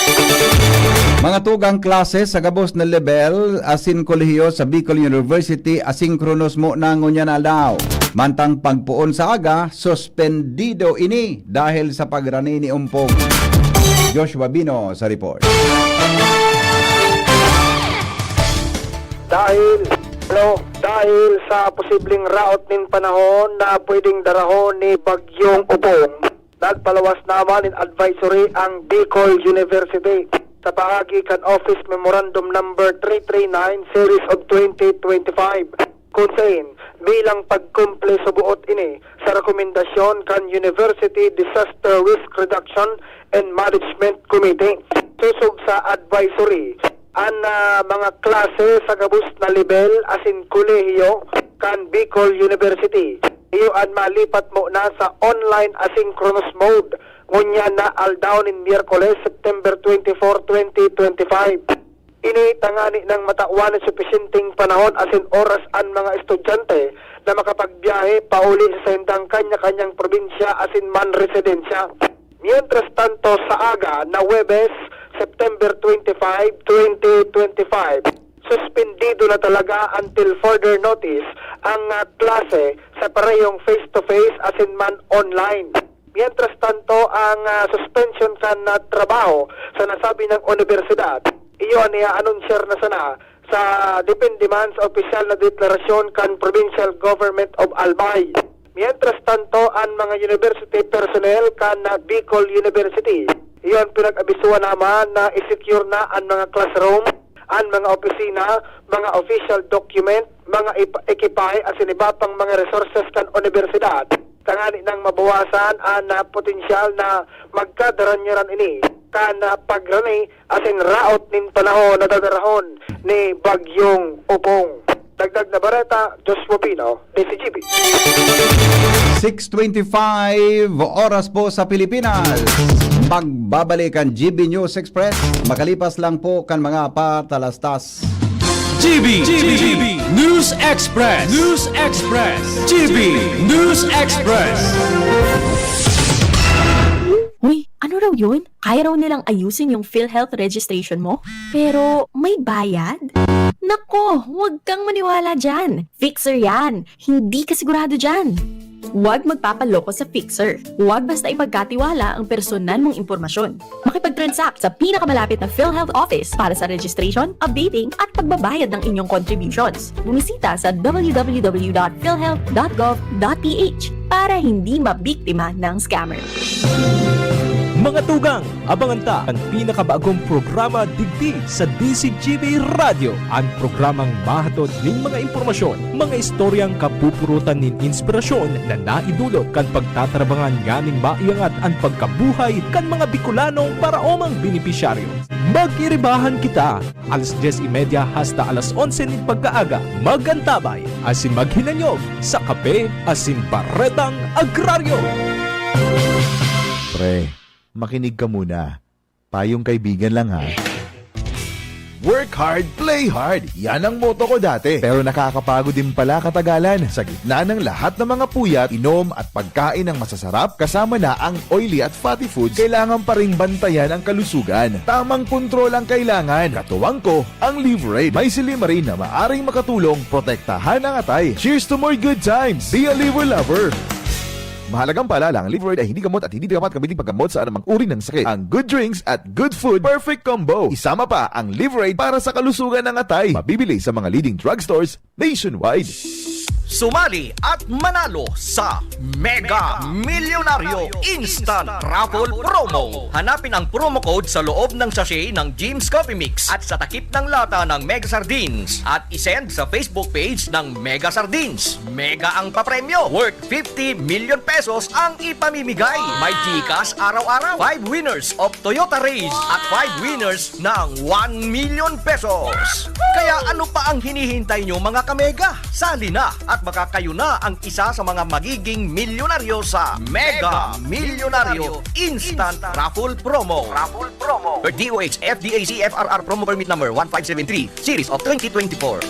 Mga tugang klase sa gabos na level asin kolehiyo sa Bicol University, asynchronous mo na ngunyan na aldaw. Mantang pagpoon sa aga, suspendido ini dahil sa pagrani ni Ompong. Joshua Bino sa report. Dahil, ano, dahil sa posibleng raot nin panahon na pwedeng darahon ni Bagyong Ompong, nagpalawas naman nin advisory ang Bicol University sa paagi kan Office Memorandum Number three three nine Series of twenty twenty-five, kun saen, bilang pagkumple suboot ini sa rekomendasyon kan University Disaster Risk Reduction and Management Committee. Sosog sa advisory, an, ah, mga klase sa gabos na lebel asin kolehiyo kan Bicol University, iyo an malipat mo na sa online asynchronous mode, ngunyan na aldaw nin Miyerkules, September twenty-four, twenty twenty-five. Ini tangani nang matawan nin supisyenteng panahon asin oras an mga estudyante na makapagbiyahe pauli sa saindang kanya-kanyang probinsya asin man residensya. Mientras tanto, sa aga na Huwebes, September twenty-five, twenty twenty-five, suspendido na talaga until further notice ang, ah, klase sa parehong face-to-face asin man online. Mientras tanto, ang, ah, suspension kan, ah, trabaho sa nasabi nang unibersidad, iyo an i-aanunsyar na sana sa depende man sa opisyal na deklarasyon kan Provincial Government of Albay. Mientras tanto, an mga university personnel kan, ah, Bicol University, iyon pinag-abisuhan naman na i-secure na an mga classroom, an mga opisina, mga official document, mga ip-, ekipahe asin iba pang mga resources kan unibersidad, tangani nang mabawasan an, ah, potensyal na magkadaranyaran ini kan, ah, pagrani asin raot nin panahon na dadarahon ni Bagyong Ompong. Dagdag na bareta, Joshua Pino, D C G B. Six twenty-five oras po sa Pilipinas. Magbabalik ang G B News Express makalipas lang po kan mga apat alas das. G B, G B News Express, News Express, G B News Express. Uy, ano raw yun? Kaya raw nilang ayusin yung PhilHealth registration mo? Pero may bayad? Nako, huwag kang maniwala dyan. Fixer yan. Hindi ka sigurado dyan. Huwag magpapaloko sa Fixer. Huwag basta ipagkatiwala ang personal mong impormasyon. Makipag-transact sa pinakamalapit na PhilHealth office para sa registration, updating, at pagbabayad ng inyong contributions. Bumisita sa w w w dot philhealth dot gov dot p h para hindi mabiktima ng scammer. Mga tugang, abangan ta an pinakabagong programa digdi sa D Z G B Radyo, an programang mahatod nin mga impormasyon, mga istoryang kapupurutan nin inspirasyon na naidulot kan pagtatrabangan nganing maiangat an pagkabuhay kan mga Bicolanong paraomang benepisyaryo. Mag-iribahan kita! Alas dyes y media hasta alas onse nin pagkaaga, mag-antabay asin maghinanyog sa Kape asin Baretang Agraryo. Pre, makinig ka muna. Payong kaibigan lang ha. Work hard, play hard. Yan ang motto ko dati. Pero nakakapagod din pala katagalan. Sa gitna ng lahat ng mga puyat, inom at pagkain ng masasarap, kasama na ang oily at fatty foods, kailangan pa ring bantayan ang kalusugan. Tamang kontrol ang kailangan. Katuwang ko, ang Liverade. May silymarin na maaring makatulong protektahan ang atay. Cheers to more good times! Be a Liver Lover! Mahalagang paalala, ang Liverade ay hindi gamot at hindi dapat gamitin paggamot sa anumang uri ng sakit. Ang good drinks at good food, perfect combo. Isama pa ang Liverade para sa kalusugan ng atay. Mabibili sa mga leading drugstores nationwide. Sumali at manalo sa Mega Milyonaryo Instant Raffle Promo. Hanapin ang promo code sa loob ng sachet ng Jim's Coffee Mix at sa takip ng lata ng Mega Sardines at isend sa Facebook page ng Mega Sardines. Mega ang papremyo, worth fifty million pesos ang ipamimigay. May GCash araw-araw. Five winners of Toyota Raiz at five winners ng one million pesos. Kaya ano pa ang hinihintay nyo, mga kamega? Sali na at baka kayo na ang isa sa mga magiging milyonaryo sa Mega Milyonaryo Instant Raffle Promo. Raffle Promo. D O H F D A C F R R Promo Permit Number one five seven three, Series of twenty twenty-four.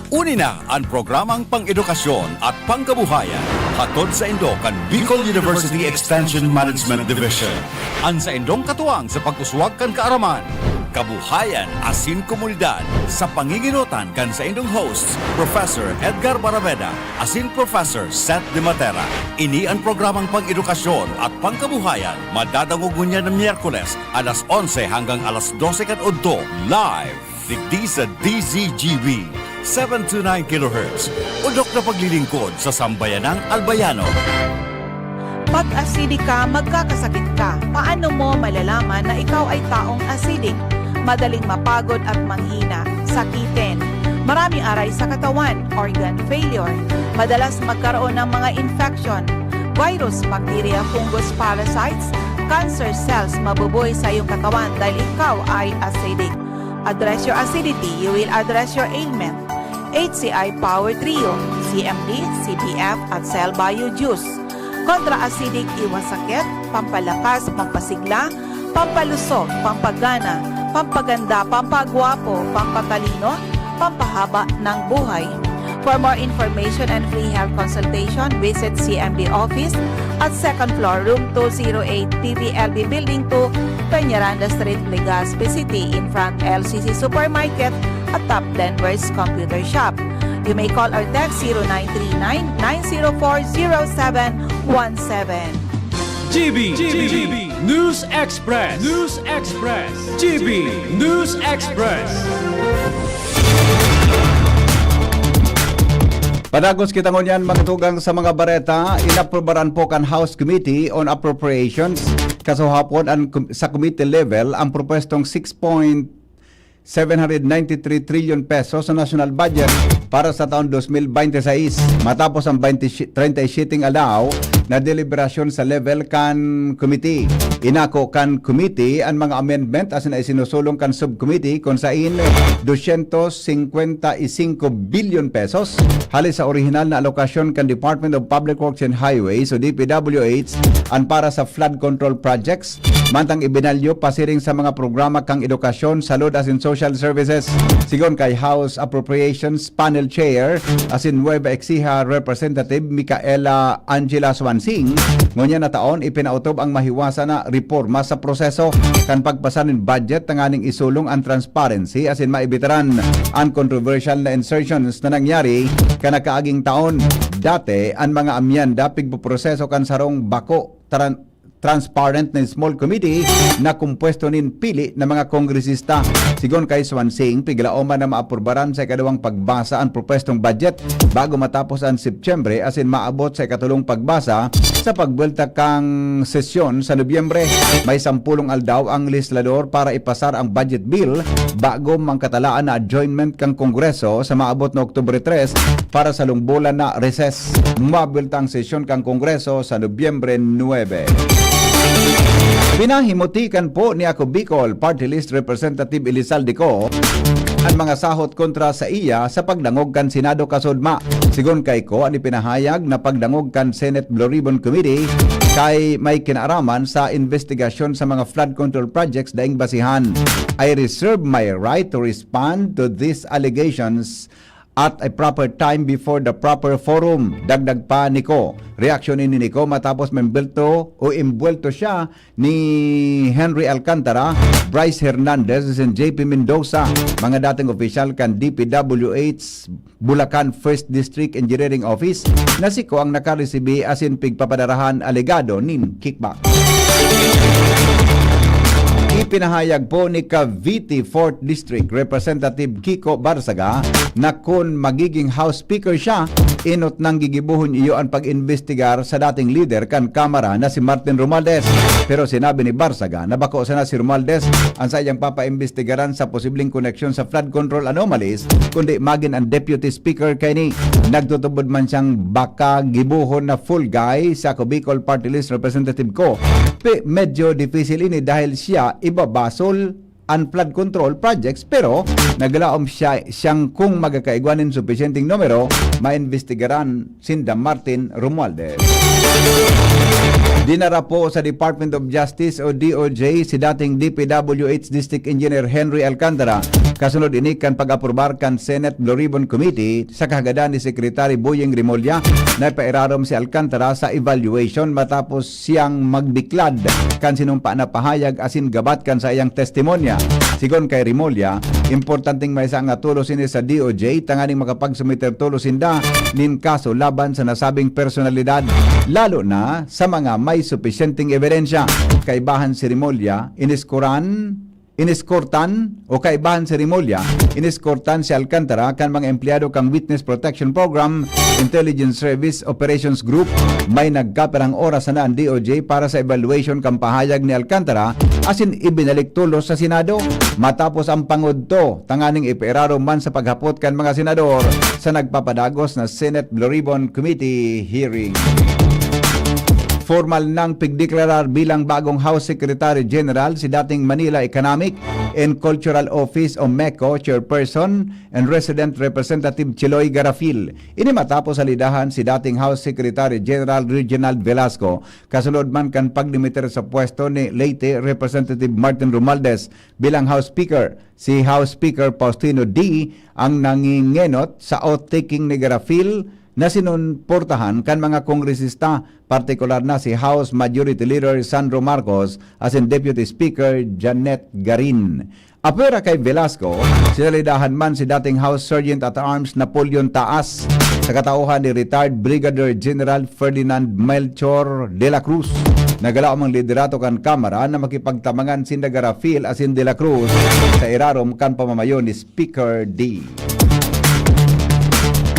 Uni na an programang pang-edukasyon at pangkabuhayan, hatod saindo kan Bicol University Extension Management Division. An saindong katuwang sa pag-uswag kan kaaraman, kabuhayan asin komunidad, sa pangingenotan kan saindong hosts, Professor Edgar Barabeda asin Professor Seth De Matera. Ini an programang pang-edukasyon at pangkabuhayan, madadangog ngunyan na Miyerkules, alas onse hanggang alas dose kan udto, live digdi sa D Z G B, seven two nine kilohertz, udok na paglilingkod sa sambayanang Albayano. Pag acidic ka, magkakasakit ka. Paano mo malalaman na ikaw ay taong acidic? Madaling mapagod at manghina, sakitin. Marami aray sa katawan, organ failure. Madalas magkaroon ng mga infection, virus, bacteria, fungus, parasites, cancer cells mabubuhay sa iyong katawan dahil ikaw ay acidic. Address your acidity, you will address your ailment. H C I Power Trio, C M D, C P F at Cell Bio Juice. Kontra acidic, iwas sakit, pampalakas, pampasigla, pampalusog, pampagana, pampaganda, pampagwapo, pampatalino, pampahaba ng buhay. For more information and free health consultation, visit C M D office at second floor, room two zero eight, P V L B Building two, Peñaranda Street, Legazpi City, in front L C C Supermarket at Top Denver's Computer Shop. You may call or text zero nine three nine, nine zero four, zero seven one seven. G B, G B, News Express, News Express, G B, News Express. Padagos kita ngunyan, mga tugang, sa mga bareta. Inaprubaran po kan House Committee on Appropriations kasuhapon an, sa committee level ang propwestong six point seven hundred ninety-three trillion pesos sa national budget para sa taon dos mil baynte sais, matapos ang baynte, treinta y siete aldaw na deliberasyon sa level kan committee. Inako kan committee an mga amendment asin isinusulong kan subcommittee, kun sain dosyentos singkwenta y singko bilyon pesos hali sa orihinal na alokasyon kan Department of Public Works and Highways o D P W H an para sa flood control projects, mantang ibinalyo pasiring sa mga programa kan edukasyon, salud asin social services. Sigon kay House Appropriations Panel Chair asin Nueva Ecija Representative Micaela Angela Swansing, ngunyan na taon ipinaotob ang mahiwasan na reporma sa proseso kan pagpasa nin budget tanganing isulong ang transparency asin maibitaran an controversial na insertions na nangyari kan nakaaging taon. Dati, an mga amyenda pigpoproseso kan sarong bako tran-, transparent na small committee na kompuesto nin pili na mga kongresista. Sigon kay Swansing, piglaoman na maaprubaran sa ikaduwang pagbasa an propwestong budget bago matapos an Setyembre asin maabot sa ikatulong pagbasa sa pagbuwelta kang sesyon sa Nobyembre. May sampulong aldaw ang legislador para ipasar ang budget bill bago mangkatalaan na adjournment kan Kongreso sa maabot na Oktubre tres para sa lungbolan na recess. Mabuwelta ang sesyon kan Kongreso sa Nobyembre nuebe. Pinahimuti kan po ni Ako Bicol Party List Representative Elizalde Co an mga sahot kontra sa iya sa pagdangog kan Senado kasudma. Sigon kay Co, an ipinahayag na pagdangog kan Senate Blue Ribbon Committee kay may kinaaraman sa investigasyon sa mga flood control projects daing basihan. "I reserve my right to respond to these allegations at a proper time before the proper forum," dagdag pa ni Co. Reaksyon ini ni Co matapos maimbwelto o imbwelto siya ni Henry Alcantara, Bryce Hernandez, and J P Mendoza, mga dating opisyal kan D P W H Bulacan First District Engineering Office, na si Co ang nakaresibi asin pigpapadarahan alegado nin kickback. Ipinahayag po ni Cavite Fourth District Representative Kiko Barzaga na kun magiging House Speaker siya, enot nang gigibohon iyo an pag-imbestigar sa dating lider kan Kamara na si Martin Romualdez. Pero sinabi ni Barzaga na bako sana si Romualdez an saiyang papaimbestigaran sa posibleng koneksyon sa flood control anomalies, kundi magin an Deputy Speaker kaini. Nagtutubod man siyang baka gibohon na fall guy sa Ako Bicol Party List Representative Co, pe-, medyo dipisil ini dahil siya ibabasol an flood control projects, pero naglaom siya, siyang kung magkakaigwa nin supisyenteng numero, maimbestigaran sinda Martin Romualdez. Dinara po sa Department of Justice o D O J si dating D P W H District Engineer Henry Alcantara, kasunod ini kan pag-aprobar kan Senate Blue Ribbon Committee sa kahagadan ni Secretary Boying Remulla na ipairarom si Alcantara sa evaluation matapos siyang magbiklad kan sinumpa na pahayag asin gabat kan saiyang testimonya. Sigon kay Remulla, importanteng maysa nga tolos ini sa D O J tanganing makapagsumiter tolos sinda nin kaso laban sa nasabing personalidad, lalo na sa mga may supisyenteng ebidensya. Kaibahan si Remulla, iniskuran iniskortan o kaibahan si Remulla, iniskortan si Alcantara kan mga empleyado kan Witness Protection Program, Intelligence Service Operations Group. May nagkapirang oras sana an D O J para sa evaluation kan pahayag ni Alcantara asin ibinalik tolos sa Senado matapos ang pangudto tanganing ipairarom man sa paghapot kan mga senador sa nagpapadagos na Senate Blue Ribbon Committee hearing. Formal nang pigdeklarar bilang bagong House Secretary General si dating Manila Economic and Cultural Office o MECO Chairperson and Resident Representative Chiloy Garafil. Ini matapos salidahan si dating House Secretary General Reginald Velasco, kasunod man kan pagdimiter sa pwesto ni Leyte Representative Martin Romualdez bilang House Speaker. Si House Speaker Faustino D ang nangingenot sa oath-taking ni Garafil na sinumportahan kan mga kongresista, partikular na si House Majority Leader Sandro Marcos asin Deputy Speaker Janet Garin. Apwera kay Velasco, sinalidahan man si dating House Sergeant at Arms Napoleon Taas sa katauhan ni Retired Brigadier General Ferdinand Melchor de la Cruz. Nagalaom ang liderato kan Kamara na makipagtabangan sinda Garafil asin de la Cruz sa irarom kan pamamayo ni Speaker D.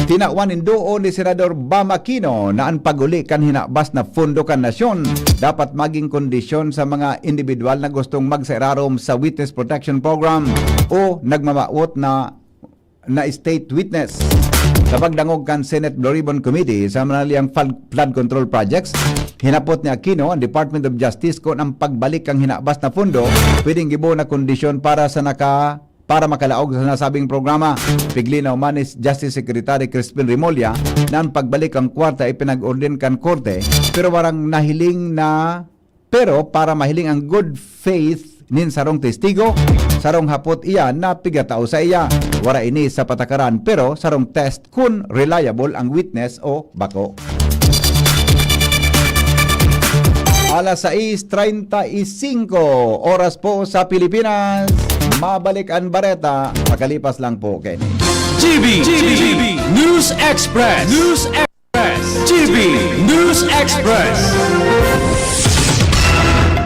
Tinawan nin duo ni Senador Bam Aquino na an pag-uli kan hinabas na pondo kan nasyon dapat magin kondisyon sa mga indibidwal na gustong magsairarom sa Witness Protection Program o nagmamawot na, na state witness. Sa pagdangog kan Senate Blue Ribbon Committee sa manaliang fal-, flood control projects, hinapot ni Aquino ang Department of Justice kung ang pagbalik kan hinabas na pondo pwedeng gibo na kondisyon para sa naka-, para makalaog sa nasabing programa. Piglinaw man ni Justice Secretary Crispin Remulla na ang pagbalik kan kwarta ipinag-order kan korte, pero warang nahiling na Pero para mahiling ang good faith nin sarong testigo, sarong hapot iyan na pigatao saiya. Wara ini sa patakaran, pero sarong test kun reliable ang witness o bako. Alas sais treinta y cinco, oras po sa Pilipinas. Mabalik ang bareta, pagkalipas lang po kaini. G B, G B, News Express, News Express, G B, News Express.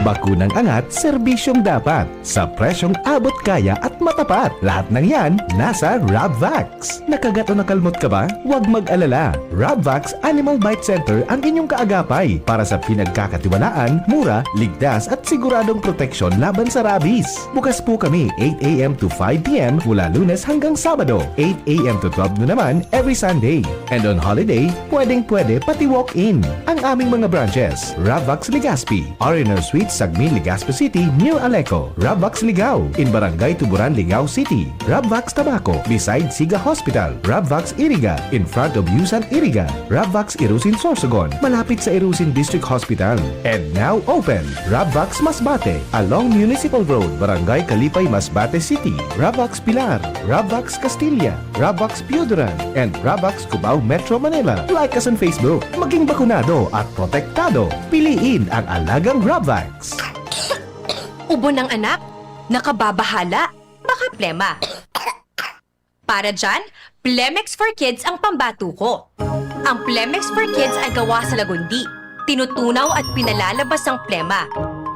Bakunang angat, serbisyong dapat, sa presyong abot kaya at matapat. Lahat ng yan, nasa Rabvax. Nakagat o nakalmot ka ba? Huwag mag-alala. Rabvax Animal Bite Center ang inyong kaagapay para sa pinagkakatiwalaan, mura, ligtas at siguradong proteksyon laban sa rabies. Bukas po kami eight a m to five p m mula Lunes hanggang Sabado, eight a m to twelve noon naman every Sunday. And on holiday, pwedeng-pwede pati walk-in. Ang aming mga branches, Rabvax Legazpi, R and R Suite, Sagmin, Legazpi City, near Aleco, Rabvax Ligao, in Barangay Tuburan, Ligao City, Rabvax Tabaco, beside Siga Hospital, Rabvax Iriga, in front of Yusan Iriga, Rabvax Irusin Sorsogon, malapit sa Irusin District Hospital. And now open, Rabvax Masbate, along Municipal Road, Barangay Kalipay, Masbate City, Rabvax Pilar, Rabvax Castilla, Rabvax Pioduran, and Rabvax Cubao, Metro Manila. Like us on Facebook. Maging bakunado at protektado. Piliin ang alagang Rabvax. Ubo ng anak? Nakababahala? Baka plema. Para dyan, Plemex for Kids ang pambato ko. Ang Plemex for Kids ay gawa sa lagundi. Tinutunaw at pinalalabas ang plema.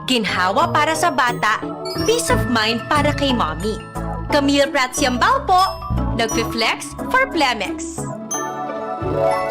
Ginhawa para sa bata, peace of mind para kay mommy. Camille Prats Yambao po, nagfi-flex for Plemex.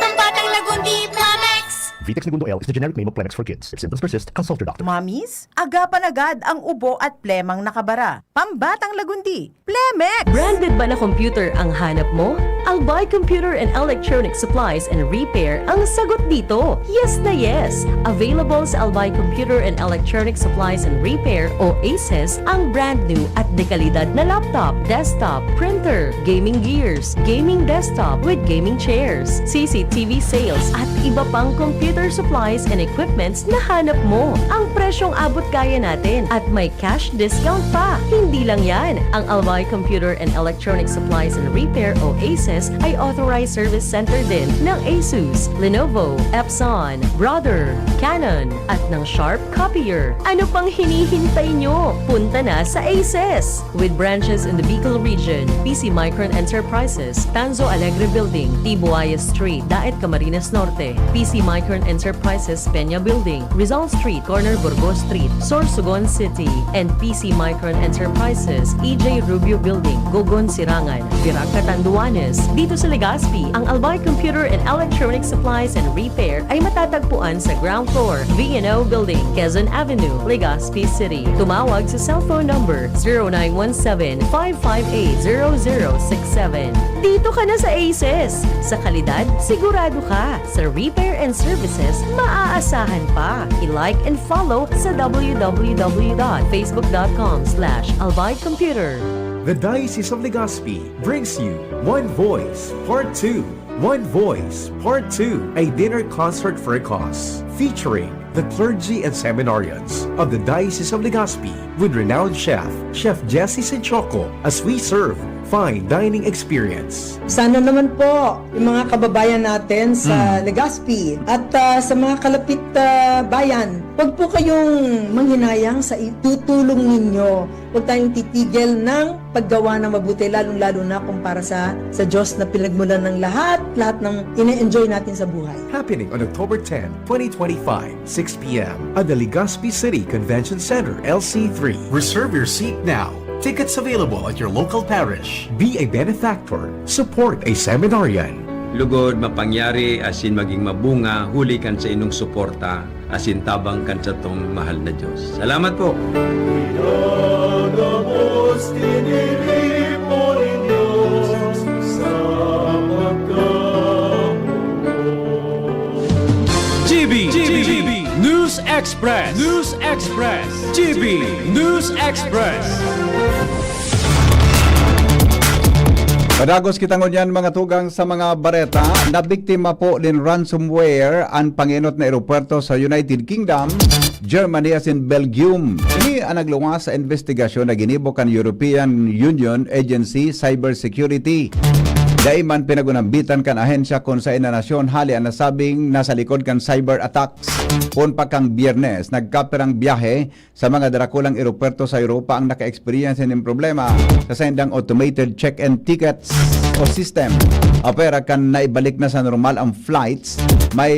Pambatang Lagundi, Plemex! Vitex Negundo L is the generic name of Plemex for kids. If symptoms persist, consult your doctor. Mommies, agapan agad ang ubo at plemang nakabara. Pambatang Lagundi, Plemex! Branded ba na computer ang hanap mo? Albay Computer and Electronic Supplies and Repair ang sagot dito. Yes na yes! Available sa Albay Computer and Electronic Supplies and Repair o ACES ang brand new at dekalidad na laptop, desktop, printer, gaming gears, gaming desktop with gaming chairs, C C T V sales at iba pang computer supplies and equipments na hanap mo. Ang presyong abot kaya natin at may cash discount pa. Hindi lang yan, ang Albay Computer and Electronic Supplies and Repair o ACES ay authorized service center din ng Asus, Lenovo, Epson, Brother, Canon, at ng Sharp Copier. Ano pang hinihintay nyo? Punta na sa ACES! With branches in the Bicol region, P C Micron Enterprises, Tanzo Alegre Building, T. Buaya Street, Daet, Camarines Norte, P C Micron Enterprises, Peña Building, Rizal Street, corner Burgos Street, Sorsogon City, and P C Micron Enterprises, E J Rubio Building, Gogon, Sirangan, Virac, Catanduanes. Dito sa Legazpi, ang Albay Computer and Electronic Supplies and Repair ay matatagpuan sa ground floor, V and O Building, Quezon Avenue, Legazpi City. Tumawag sa cellphone number zero nine one seven, five five eight, zero zero six seven. Dito ka na sa ACES! Sa kalidad, sigurado ka. Sa repair and services, maaasahan pa. I-like and follow sa w w w dot facebook dot com slash albay computer. The Diocese of Legazpi brings you One Voice Part two. One Voice Part two, a dinner concert for a cause, featuring the clergy and seminarians of the Diocese of Legazpi with renowned chef, Chef Jesse Sinchoco, as we serve fine dining experience. Sana naman po yung mga kababayan natin sa Legazpi at ah, sa mga kalapit ah, bayan, huwag po kayong manghinayang sa itutulong ninyo. Huwag tayong titigil ng paggawa ng mabuti, lalong-lalo na kung para sa, sa Diyos na pinagmulan ng lahat, lahat ng ine-enjoy natin sa buhay. Happening on October ten, twenty twenty-five, six p m at the Legazpi City Convention Center, L C three. Reserve your seat now. Tickets available at your local parish. Be a benefactor. Support a seminarian. Lugod, mapangyari, asin maging mabunga, huli kan sa inong suporta, asin tabang kan satong mahal na Diyos. Salamat po! G B, G B, News Express, News Express, G B, News Express. Dagos kita ngunyan, mga tugang, sa mga bareta. Nabiktima po nin ransomware an pangenot na eropuwerto sa United Kingdom, Germany asin Belgium. Ini an nagluwas sa imbestigasyon na ginibo kan European Union Agency Cyber Security. Dai man pinagunambitan kan ahensya kun saen na nasyon hali an nasabing nasa likod kan cyber attacks. Poon pa kan Biyernes, nagkapirang biyahe sa mga darakulang eropuwerto sa Europa ang naka-experience nin problema sa saindang automated check-in tickets o system. Apwera kan naibalik na sa normal ang flights, may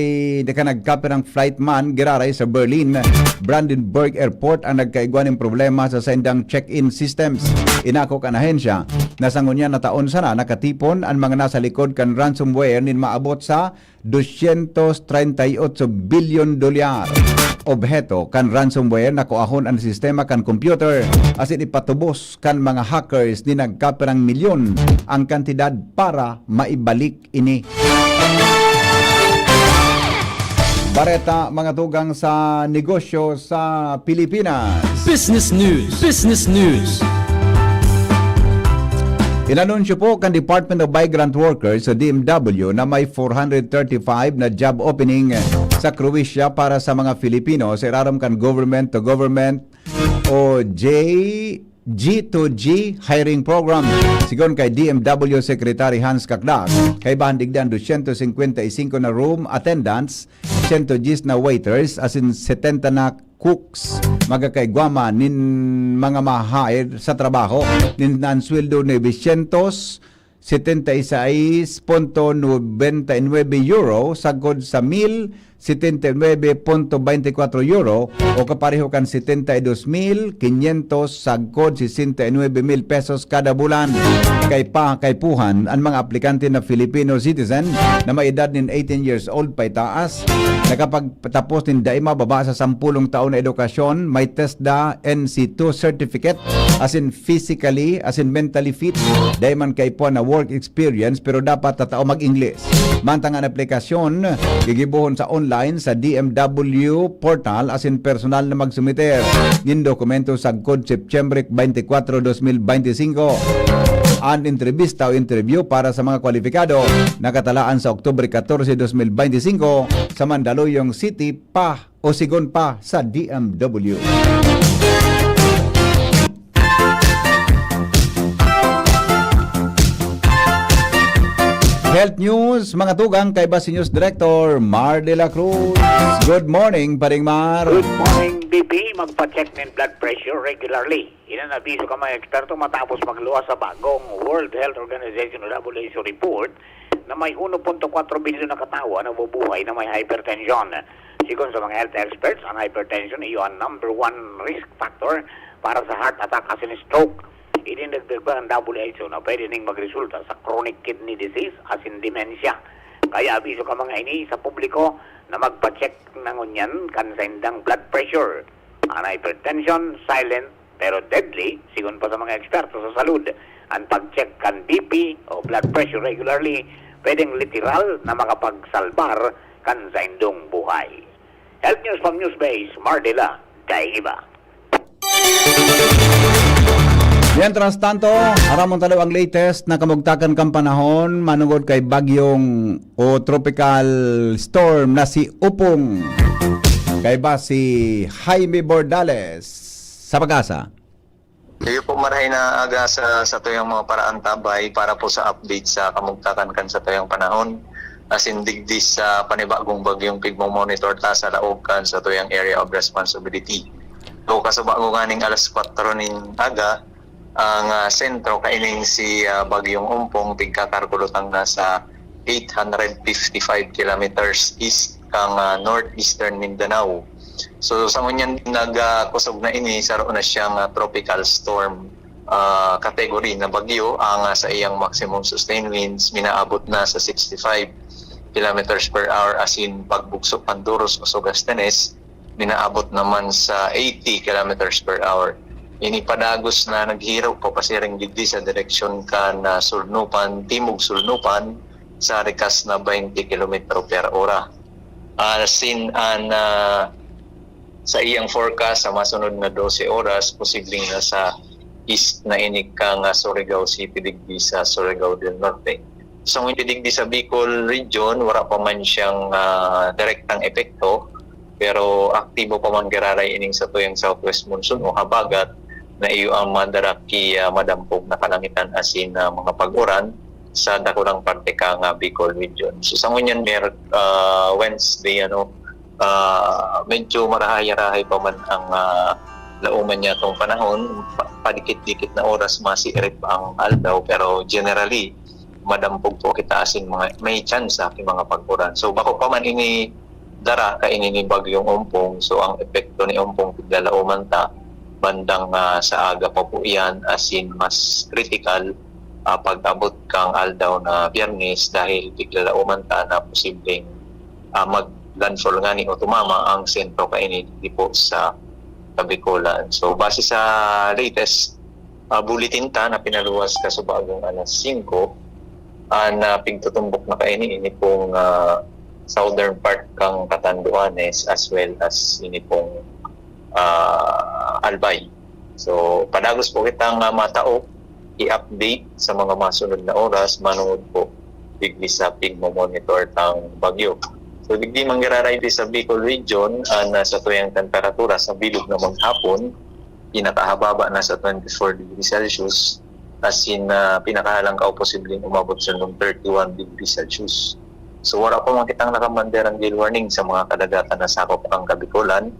naka-, nagkapirang flight man giraray sa Berlin Brandenburg Airport ang nagkaigwa nin problema sa saindang check-in systems. Inako kan ahensya na sa ngunyan na taon sana nakatipon an mga nasa likod kan ransomware nin maabot sa dosyentos treinta y ocho bilyon dolyar. Obheto kan ransomware na kuahon an sistema kan computer asin ipatubos kan mga hackers nin nagkapirang milyon ang kantidad para maibalik ini. Bareta, mga tugang, sa negosyo sa Pilipinas. Business News. Business News. Inanunsyo po kan Department of Migrant Workers sa D M W na may four hundred thirty-five na job opening sa Croatia para sa mga Filipino sa irarom kan government to government o J, G to G hiring program. Sigon kay D M W Secretary Hans Cacdac, kaibahan digdi an dosyentos singkwenta y singko na room attendants, sento dyes na waiters, asin setenta na cooks, magkakaigwa man nin mga ma-hire sa trabaho nin an sweldo nobesyentos setenta y seis punto nobenta y nuebe euro sagkod sa mil setenta y nuebe punto baynte kwatro euro o kapareho kan setenta y dos mil kinyentos sagkod sesenta y nuebe mil pesos kada bulan. Kay pa, kaipuhan, an mga aplikante na Filipino citizen na may edad nin eighteen years old paitaas, nakapagtapos nin dai mababa sa sampulong taon na edukasyon, may TESDA N C two certificate, asin physically, asin mentally fit, dai man kaipuhan na work experience, pero dapat tatao mag-Ingles. Mantang an aplikasyon, gigibohon sa online sa D M W portal asin personal na magsumiter nin dokumento sagkod Setyembre twenty-four, dos mil bente singko. An entrevista o interview para sa mga kwalipikado nakatalaan sa Oktubre catorce, dos mil bente singko sa Mandaluyong City pa o sigon pa sa D M W. Health News, mga tugang, kaiba si News Director Mar de la Cruz. Good morning, Paring Mar. Good morning, B B. Magpa-check nin blood pressure regularly. Iyan an abiso kan mga eksperto matapos magluwas sa bagong World Health Organization o W H O report na may uno punto kwatro bilyon na katawo an nabubuhay na may hypertension. Sigon sa mga health experts, ang hypertension iyo an number one risk factor para sa heart attack asin stroke. Idinagdag pa ng W H O na pwede ning magresulta sa chronic kidney disease asin dementia. Kaya abiso kan mga ini sa publiko na magpa-check na ngunyan kan saindang blood pressure. An hypertension, silent pero deadly, sigon pa sa mga eksperto sa salud. An pag-check kan B P o blood pressure regularly, pwedeng literal na makapagsalbar kan saindong buhay. Health News from Newsbase, Mardila, Daingiba. Mientras tanto, aramon ta daw ang latest na kamugtakan kan panahon manungod kay bagyong o tropical storm na si Opong. Kaiba si Jaime Bordales sa PAGASA. Iyo po, marahay na aga sa, sa tuyang mga paraantabay para po sa update sa kamugtakan kan sa tuyang panahon. Asin digdi sa panibagong bagyong pigmo-monitor ta sa laog kan sa tuyang area of responsibility. So, kasubago nganing alas kwatro nin aga, ang, ah, sentro kaining si, ah, Bagyong Ompong, tigkakalkulo tang nasa eight hundred fifty-five kilometers east kan, ah, northeastern Mindanao. So, sa ngunyan nagkusog na ini, saro na siyang, ah, tropical storm, ah, category na bagyo ang, ah, sa iyang maximum sustained winds, minaabot na sa sixty-five kilometers per hour, asin pagbugso kan Durus o Sogastanes, minaabot naman sa eighty kilometers per hour. Ini padagos na naghiro papasiring digdi sa direksyon kan, ah, Sulnupan, Timog Sulnupan, sa rikas na twenty kilometro per ora. Ah, sin an, ah, sa iyang forecast sa masunod na dose oras, posibleng nasa east na ini kan, ah, Surigao City digdi sa Surigao del Norte. So, ngunyan digdi sa Bicol Region, wala pa man siyang, ah, direktang epekto, pero aktibo pa man giraray ining satuyang southwest monsoon o habagat na iyo ang madara ki, ah, madampog na kalangitan asin, ah, mga pag-uran sa dakulang parte kan, ah, Bicol Region. So, sa ngunyan, Mer-, ah, Wednesday, ano, ah, medyo marahay-rahay pa man ang, ah, lauman niyatong panahon. Pa-, padikit-dikit na oras masiirip ang aldaw, pero generally, madampog po kita asin mga, may tsansa ki mga pag-uran. So, bako pa man ini dara kaini ni Bagyong Ompong, so ang epekto ni Ompong piglalauman ta bandang, ah, sa aga pa po iyan, asin mas kritikal, ah, pag-abot kan aldaw na Biyernes dahil piglalauman ta na posibleng, ah, mag-landfall ngani o tumama ang sentro kaini digdi po sa Kabikolan. So, base sa latest, ah, bulletin ta na pinaluwas kasubagong alas singko, an, ah, pigtutumbok na kaini ini pong, ah, southern part kan Catanduanes as well as ini pong, ah, Albay. So, padagos po kitang, ah, matao, i-update sa mga masunod na oras manongod po digdi sa pigmo-monitor tang bagyo. So, digdi man giraray sa Bicol Region, an, ah, satuyang temperatura sa bilog na maghapon, pinakahababa nasa twenty-four degrees Celsius, asin, ah, pinakahalangkaw posibleng umabot sa thirty-one degrees Celsius. So, wala pa man kitang nakabanderang gale warning sa mga kadagatan na sakop kan Kabikolan.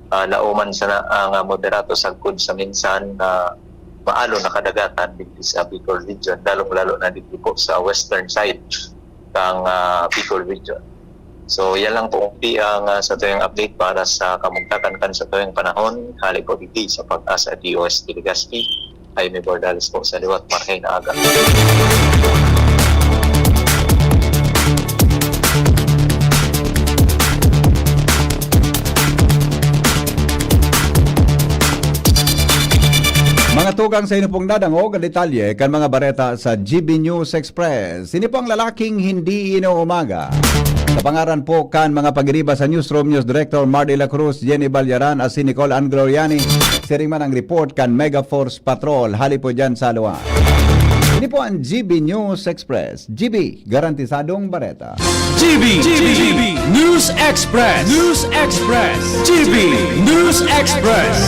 Ah, lauman sana ang, ah, moderato sagkod sa minsan na maalon na kadagatan digdi sa Bicol Region, lalong-lalo na digdi po sa western side kan, ah, Bicol Region. So, yan lang po, Pi, ang, ah, satuyang update para sa kamugtakan kan satuyang panahon. Hali po digdi sa PAGASA D O S T Legazpi. Jaime Bordales po sa liwat, marhay na aga. Mga tugang, sa inyo pong nadangog ang detalye kan mga bareta sa G B News Express. Ini po ang lalaking hindi inuumaga. Sa pangaran po kan mga pagiriba sa newsroom, News Director Mardy La Cruz, Jenny Ballaran, asin Nicole Ann Gloriani, siring man ang report kan Mega Force Patrol, hali po dyan sa Loa. Ini po ang G B News Express. G B, garantisadong bareta. G B, G B, News Express. News Express. G B News Express.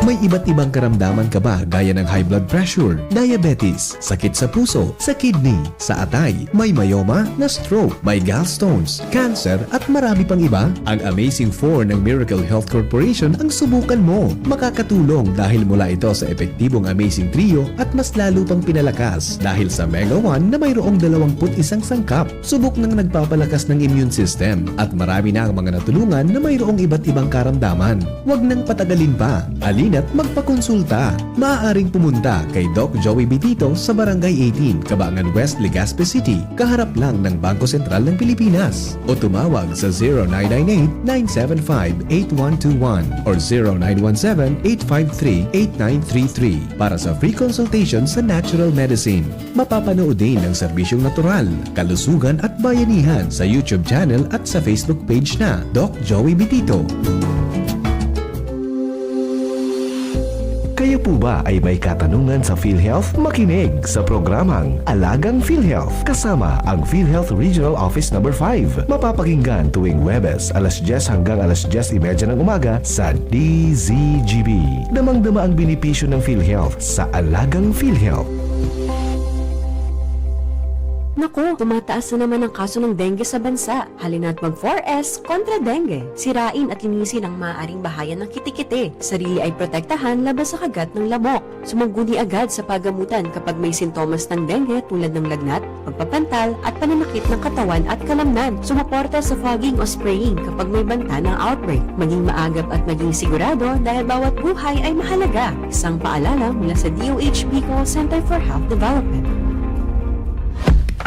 May iba't ibang karamdaman ka ba, gaya ng high blood pressure, diabetes, sakit sa puso, sa kidney, sa atay, may myoma, na-stroke, may gallstones, cancer, at marami pang iba? Ang Amazing Four ng Miracle Health Corporation ang subukan mo. Makakatulong dahil mula ito sa epektibong Amazing Trio at mas lalo pang pinalakas dahil sa Mega One na mayroong dalawampu't isang sangkap. Subok nang nagpapalakas ng immune system at marami na ang mga natulungan na mayroong iba't ibang karamdaman. Huwag nang patagalin pa. Halina't magpakonsulta. Maaaring pumunta kay Doc Joey Bitito sa Barangay eighteen, Cabangan West, Legazpi City, kaharap lang ng Bangko Sentral ng Pilipinas. O tumawag sa zero nine nine eight, nine seven five, eight one two one or zero nine one seven, eight five three, eight nine three three para sa free consultation sa natural medicine. Mapapanood din ang serbisyong natural, kalusugan at bayanihan sa YouTube channel at sa Facebook page na Doc Joey Bitito. Kayo po ba ay may katanungan sa PhilHealth? Makinig sa programang Alagang PhilHealth kasama ang PhilHealth Regional Office Number five. Mapapakinggan tuwing Huwebes, alas dyes hanggang alas dyes y media ng umaga sa D Z G B. Damang-dama ang benepisyo ng PhilHealth sa Alagang PhilHealth. Naku, tumataas na naman ang kaso ng dengue sa bansa. Halina't mag four S kontra dengue. Sirain at linisin ang maaaring bahayan ng kitikite. Sarili ay protektahan laban sa kagat ng lamok. Sumaguni agad sa pagamutan kapag may sintomas ng dengue tulad ng lagnat, pagpapantal, at pananakit ng katawan at kalamnan. Sumuporta sa fogging o spraying kapag may banta ng outbreak. Maging maagap at maging sigurado dahil bawat buhay ay mahalaga. Isang paalala mula sa D O H Bicol Center for Health Development.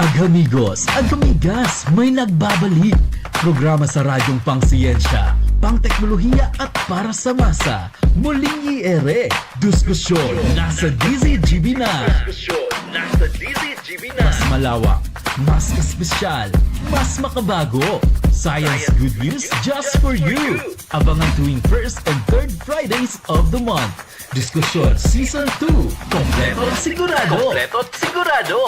Agamigos, agamigas, may nagbabalik. Programa sa radyong pangsiyensya, pangteknolohiya at para sa masa. Muling i-ere, diskusyon nasa D Z G B na. Diskusyon nasa D Z G B na. Mas malawak, mas espesyal, mas makabago. Science good news just for you. Abangan tuwing first and third Fridays of the month. Diskusyon Season two. Kompleto at sigurado. Kompleto at sigurado.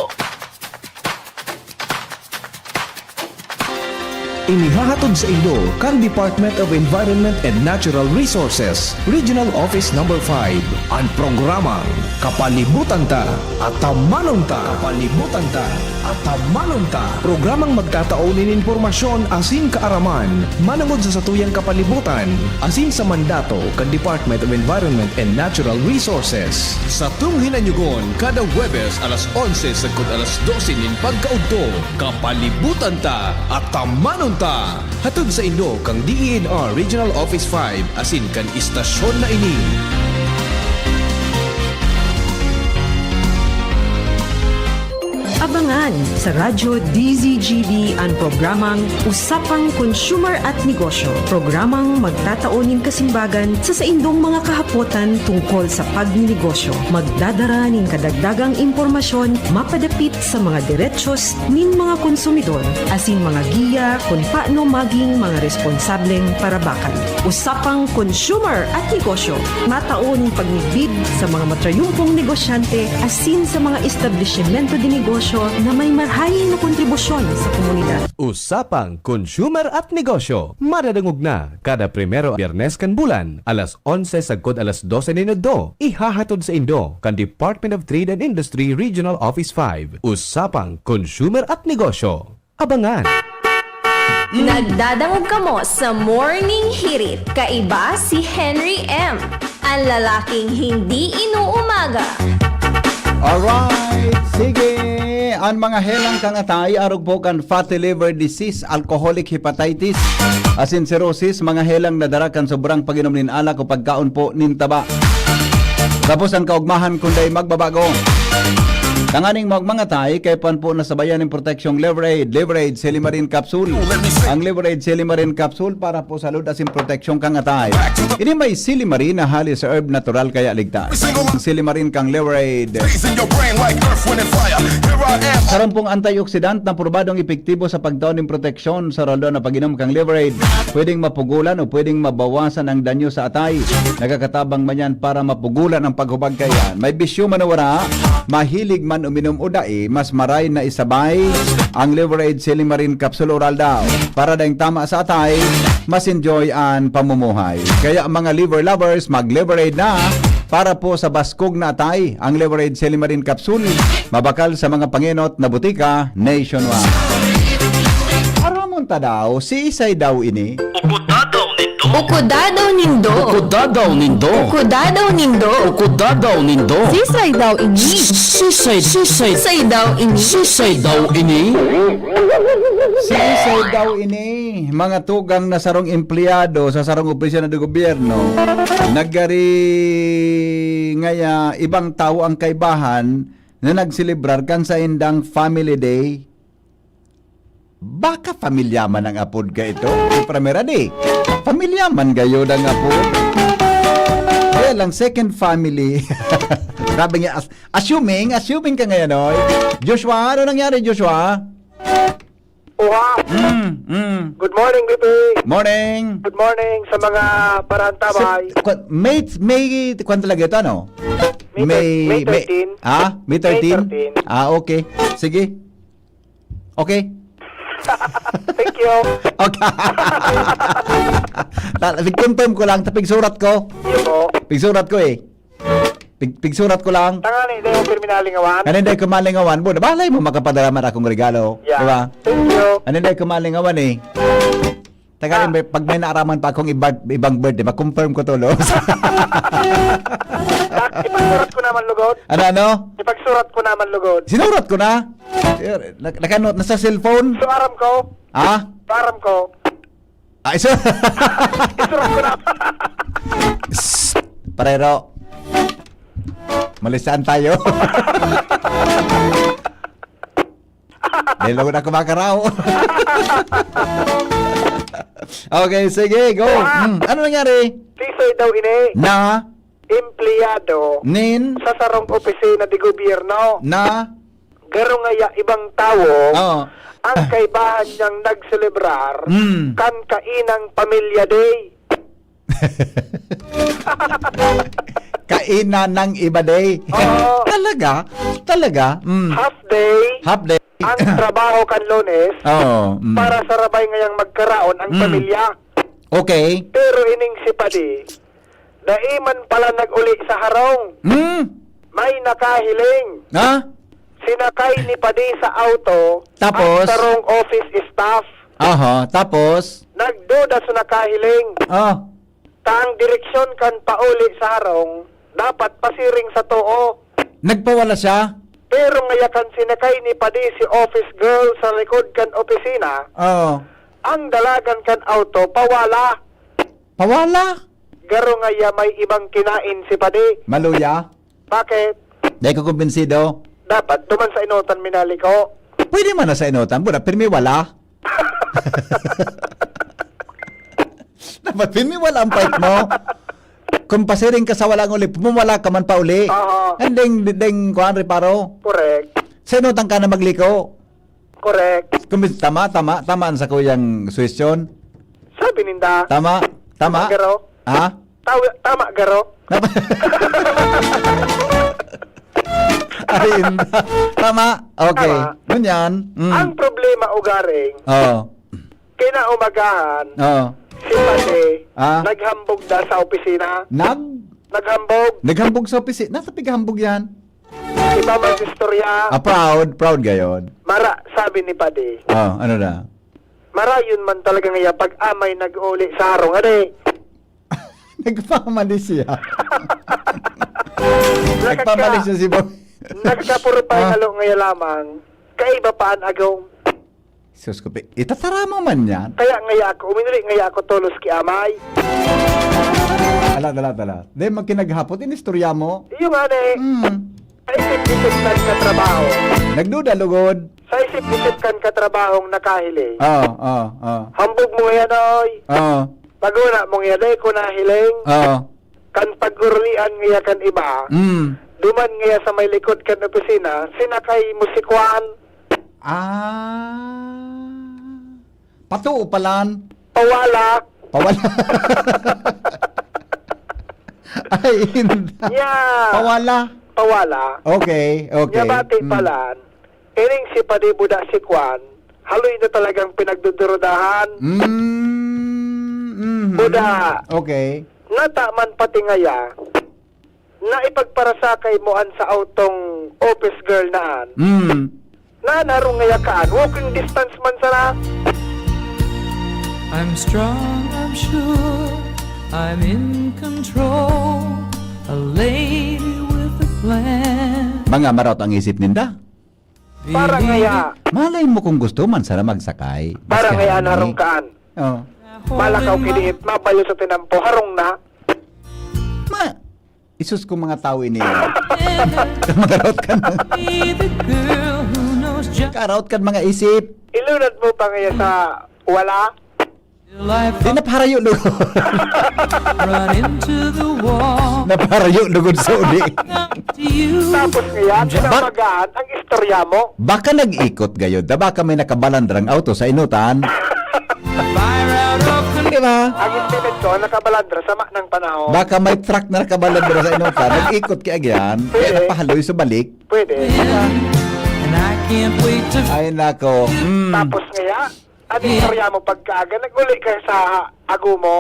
Inihahatod sa indo kan Department of Environment and Natural Resources, Regional Office Number five, an programang Kapalibutan Ta, Atamanon Ta. Kapalibutan Ta, Atamanon Ta. Programang magtatao nin impormasyon asin kaaraman manongod sa satuyang kapalibutan asin sa mandato kan Department of Environment and Natural Resources. Satong hinanyugon kada Huwebes alas onse sagkod alas dose nin pagkaudto, Kapalibutan Ta, Atamanon Ta. Hatod sa indo kan D E N R Regional Office five asin kan istasyon na ini. Abangan sa Radyo D Z G B an programang Usapang Consumer at Negosyo. Programang magtatao nin kasimbagan sa saindong mga kahapotan tungkol sa pagninegosyo. Magdadara nin kadagdagang impormasyon mapadapit sa mga derechos nin mga konsumidor asin mga giya kun paano maging mga responsableng parabakan. Usapang Consumer at Negosyo, matao nin pagmidbid sa mga matrayumpong negosyante asin sa mga establisimento de negosyo na may marahay na kontribusyon sa komunidad. Usapang Consumer at Negosyo, madadangog na kada primero Biyernes kan bulan, alas onse sagkod alas dose nin udto. Ihahatod sa indo kan Department of Trade and Industry Regional Office five. Usapang Consumer at Negosyo. Abangan! Nagdadangog kamo sa Morning Hirit. Kaiba si Henry M, an lalaking hindi inuumaga. Alright, sige. An mga helang kan atay, arog po kan fatty liver disease, alcoholic hepatitis, asin cirrhosis, mga helang na dara kan sobrang pag-inom nin alak o pagkaon po nin taba. Tapos an kaugmahan kun dai magbabago. Tanganing maugmang atay, kaipuhan po na sabayan nin proteksyong Liver Aid, Liver Aid Silimarin Capsule. Ang Liver Aid Silimarin Capsule para po sa lud asin proteksyon kan atay. Ini may silimarin na halis herb natural kaya ligtas. Ang silimarin kang Liver Aid. Sarong pong antioxidant na probadong epektibo sa pagtao nin proteksyon sa raldo na pag-inom kang Liver Aid. Pwedeng mapugulan o pwedeng mabawasan ang danyo sa atay. Nakakatabang man yan para mapugulan ang paghubag kaiyan. May bisyo man o wala, mahilig man uminom o dai, mas maray na isabay ang Liver Aid Silimarin Capsule Oral daw. Para daing tama sa atay, mas enjoy an pamumuhay. Kaya mga liver lovers, mag-Liver Aid na para po sa baskog na atay. Ang Liver Aid Silimarin Capsule, mabakal sa mga pangenot na butika nationwide. Aramon ta daw, siisay daw ini? Ukudadaw nindo. Ukudadaw nindo. Ukudadaw nindo. Ukudadaw nindo. Ukudadaw nindo. Sisay daw ini? Sisay, sisay. Sisay daw ini? Sisay daw ini? Sisay daw ini? Mga tugang na sarong empleyado sa sarong opisina de gobyerno, nagari ngaya ibang tawo ang kaibahan na nagselebrar kan saindang family day. Baka pamilya man ang apod ka ito? Primera di. Pamilya man gayo ang apod. Kaya lang, second family. Grabe nga, as- assuming, assuming ka ngayon, oy. Joshua, ano nangyari, Joshua? Oha! Mm, mm. Good morning, B P. Morning. Good morning sa mga parantabay. Sa- kwa- May, May, kwan talaga ito, ano? May thir- May thirteen. Ah? May May thirteen? thirteen. Ah, okay. Sige. Okay. Thank you. Okay. Ta- Pig-confirm ko lang, tapigsurat ko. Iyo po. Pigsurat ko eh. Pig- pigsurat ko lang. Tangani, dai mo pirmi nalingawan? Ano, dai ko malingawan? Bo, balay mo makapadara man akong regalo. Yeah. Diba? Thank you. Ano, dai ko malingawan eh. Taga, ah, may- pag may naaraman pa akong iba- ibang birthday, ma-confirm ko to, Los. Ipagsurat ko naman lugod. Ano, ano? Ipagsurat ko naman lugod. Sinurat ko na. Eh, nak- nakano, nasa cellphone? So, aram ko. Ha? So, aram ko. Ah, iso- Isurok ko na. Psst, parero. Malisan tayo. Dahil ako na kumakaraw. Okay, sige, go. Ah. Hmm, ano nangyari? Sisoy daw ini. Na? Empleyado. Nin? Sa sarong opisina de gobyerno. Na? Garo ngaya ibang tawo, oo, ang kaibahan niyang nagselebrar, mm, kan kainang Pamilya Day. Kainan ng iba day. Oo. Talaga? Talaga? Mm. Half day. Half day. Ang trabaho kan Lunes Oo, mm. para sa rabay ngayang magkaraon ang Mm. pamilya. Okay. Pero ining si Padi, dai man pala nag-uli sa harong. Mm. May nakahiling. Ha? Sinakay ni Padi sa auto Tapos? ang sarong office staff. Aha, tapos? Nagduda sa nakahiling. Ah. Ta ang direksyon kan pauli sa harong, dapat pasiring sa too. Nagpawala siya? Pero ngaya kan sinakay ni Padi si office girl sa likod kan opisina, Oo. ang dalagan kan auto pawala. Pawala? Garo ngaya may ibang kinain si Padi. Maluya? Bakit? Dai ko kumbinsido. Dapat duman sa inotan minaliko. Pwede man na sa inotan, buda, pirmi wala. Dapat pirmi wala ang fight mo. Kung pasiring ka sa walang uli, pumawala ka man pa uli. Oo. And then, then, kuhan, reparo. Correct. Sa inotan ka na magliko. Correct. Kumbin-, tama, tama, tama ang sa kuyang suwestyon. Sabi ninda. Tama, tama. Tama, garo. Ha? Tawi-, tama, garo. Nap-, Ay, inda. Tama. Okay. Tama. Ngunyan. Mm. Ang problema, ugaring, Oo. kinaumagahan, Oo. si Pati, Ah. naghambog na sa opisina. Nag? Naghambog. Naghambog sa opisina? Nasa pighambog yan? Iba mag-istorya. Ah, proud. Proud gayon. Mara, sabi ni Padi. Oh, ano na? Mara, yun man talaga ngaya pag amay nag-uli sa harong. Ano eh? Nagpamali siya. Nagpamali siya, si Boy. Nagkapuro pa yung Ah. halo ngaya lamang. Kaiba pa an agong. Sus ko, pi-, itatara mo man yan. Kaya ngaya ako, uminuli ngaya ako tolos ki amay. Ala, ala, ala. Di, magkinaghapot, inistorya mo. Iyo nga, ne. Hmm. Sa isip-isip kan katrabaho. Nagduda, lugod. Sa isip-isip kan katrabahong nakahiling. Oo, oo, oo. Hambog mo yan, oy. Oo. Pag-una mo ngaya, dai ko nahiling. Oo. Kan pag-urulian ngaya kan iba, Mm. duman ngaya sa may likod kan opisina, sinakay mo si Kwan. Ah. Patuo palan. Pawala. Pawala. Ay, hindi. Yeah. Pawala. Pawala. Okay, okay. Nya bati Mm. palan. Ining si Padi buda si Kwan, haloy na talagang pinagdudurudahan. Mm, mhm. Buda. Okay. Nata man pati ngaya, na ipagparasakay mo an sa autong office girl na an. Mm. Na narong ngaya kaan, walking distance man sana. I'm strong, I'm sure, I'm in control. A lady with a plan. Mga marot ang isip ninda. Para ngaya. Malay mo kung gusto man sana magsakay. Para Maski ngaya harong harong eh. kaan. Oh. Malakaw kiniit, mabayo sa tinampo, harong na. Ma, isus ko mga tao ini. Mga raot kan mga, Be the girl who knows just karaot kan mga isip. Ilunod mo pa ngaya sa wala. Di napaharayo lugod. Run into the wall. Napaharayo lugod sa uli. To you. Tapos ngaya, Ba- pinamagaan ang istorya mo. Baka nag-ikot gayod. Da baka may nakabalandrang auto sa inutan. Fire out of the Di ba? Ang internet ko, nakabalandra, sama ng panahon. Baka may truck na nakabalandra sa inutan. Nag-ikot kaya agyan. Kaya Pwede. napahaloy sa balik. Pwede. And I can't wait to Ay, nako. Mm. Tapos ngaya, ano istorya mo pagkaaga? Nag-uli ka sa ago mo.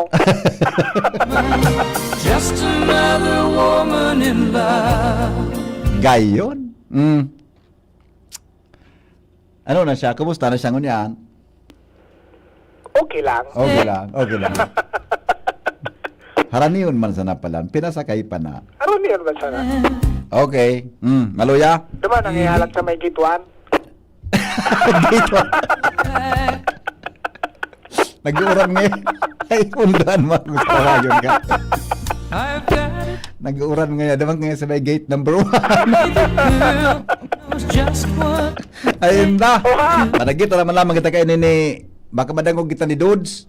Just another woman in love. Gayon. Mm. Ano na siya? Kumusta na siya ngunyan? Okay lang. Okay lang. Okay lang. Haranion man sana pala. Pinasakay pa na. Haranion man sana. Okay. Mm, maluya? Duman ang ihalat sa may gitwan. Dito. Nag-uuran ngayon. Ay, pundahan mo. Gusto ka yun ka. I've got it. Nag-uuran ngayon. Daman ngayon sa may gate number one. Girl knows just what Ayun na. Oha! Managit na naman lamang kita kayo ni, ni, baka madangog kita ni Dudes.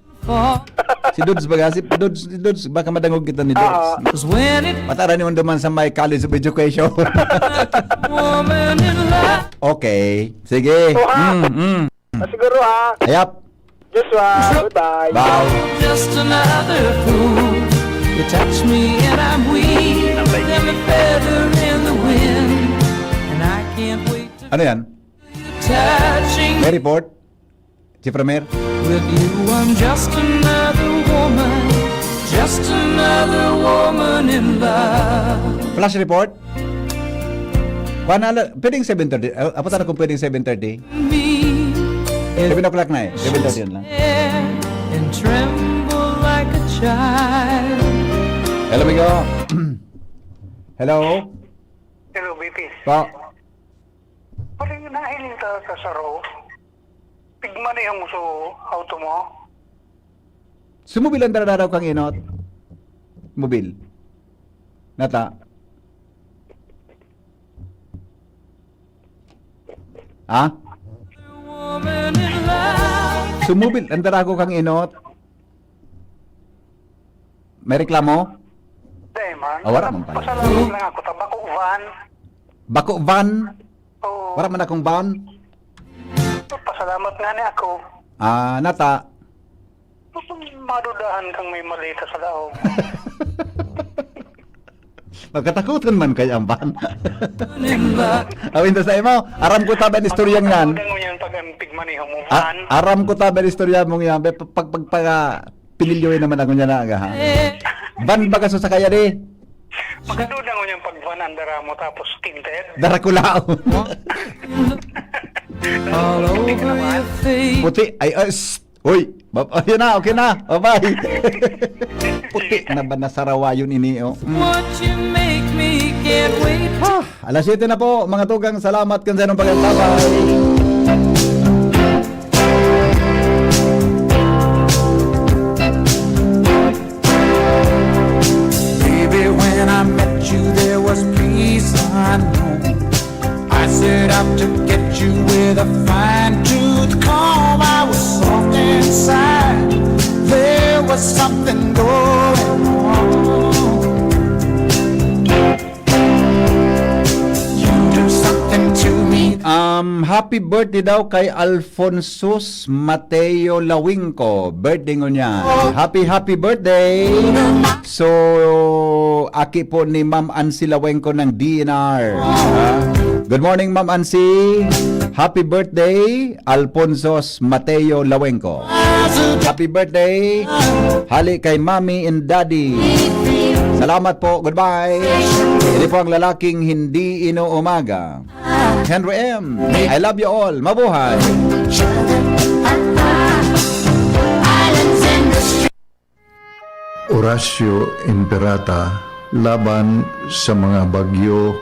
Si Dudes baga, si Dudes, si Dudes, baka madangog kita ni Dudes. Oo. 'Cause when it Matara ni Undo man sa may College of Education. Woman in love. Okay. Sige. Oha! Mm, mm. Ah, siguro, ha? Ayap. Joshua, goodbye. Bye. Just another fool. You touch me and I'm weak. I'm a feather in the wind. And I can't wait to Ano yan? touching May report? Si Premier? With you, I'm just another woman. Just another woman in love. Flash report? Kuha na, ala- pwedeng seven thirty. Uh, apo tayo kung pwedeng seven thirty. Me. Seven o'clock na eh. Seven thirty yun lang. And tremble like a child. Hello, amigo. Hello? Hello, B P. Po. Pare, nahiling ta ka sa Ro. Pigmaneho mo sa auto mo. Sumubil ang daradaw kang inot. Mubil. Nata. Ha? Woman in love. Sumubil ang darago kang inot. May reklamo? Dahil man. Ah, wala man pala. Pasalamat lang ako. Tabako van. Bako van? Oo. Wala man akong van? Pasalamat nga ni ako. Ah, nata. Gusto mo madudahan kang may maleta sa laog. Magkatakutan man kaya ang van. Awin ta sa imo, aram ko tabi ang istorya niyan. Dangon yan pag ang pigmaneho mo, Ah, van. Aram ko tabi ang istorya mong yan. Be, pag, pag, pag, ah, pinilyoy naman ako niya na aga, ha? Van ba ka sa sakaya di? Magdudangon yan pag van ang dara mo tapos tinted. Darakulaon. All over your face. Puti, ay, ay, shh. Uy, bab- ayun na, okay na. Bye-bye. Puti na ba na sarawayon ini, oh? Mm. What you make me can't wait to Ah, alas siyete na po, mga tugang. Salamat kan sa inyong pagkakabay. Baby, when I met you, there was peace unknown. I set out to get you with a fine tooth comb. I was soft inside. There was something going on. You do something to me. Um, happy birthday daw kay Alfonsus Mateo Lawingco. Birthday ngunyan. Happy, happy birthday. So, aki po ni Ma'am Ansi Lawingco ng D N R. Ah, good morning, Ma'am Ansi. Happy birthday, Alfonsus Mateo Lawingco. Happy birthday. Hali kay Mommy and Daddy. Salamat po. Goodbye. Ini po ang lalaking hindi inuumaga. Henry M. I love you all. Mabuhay. Horacio Imperata laban sa mga bagyo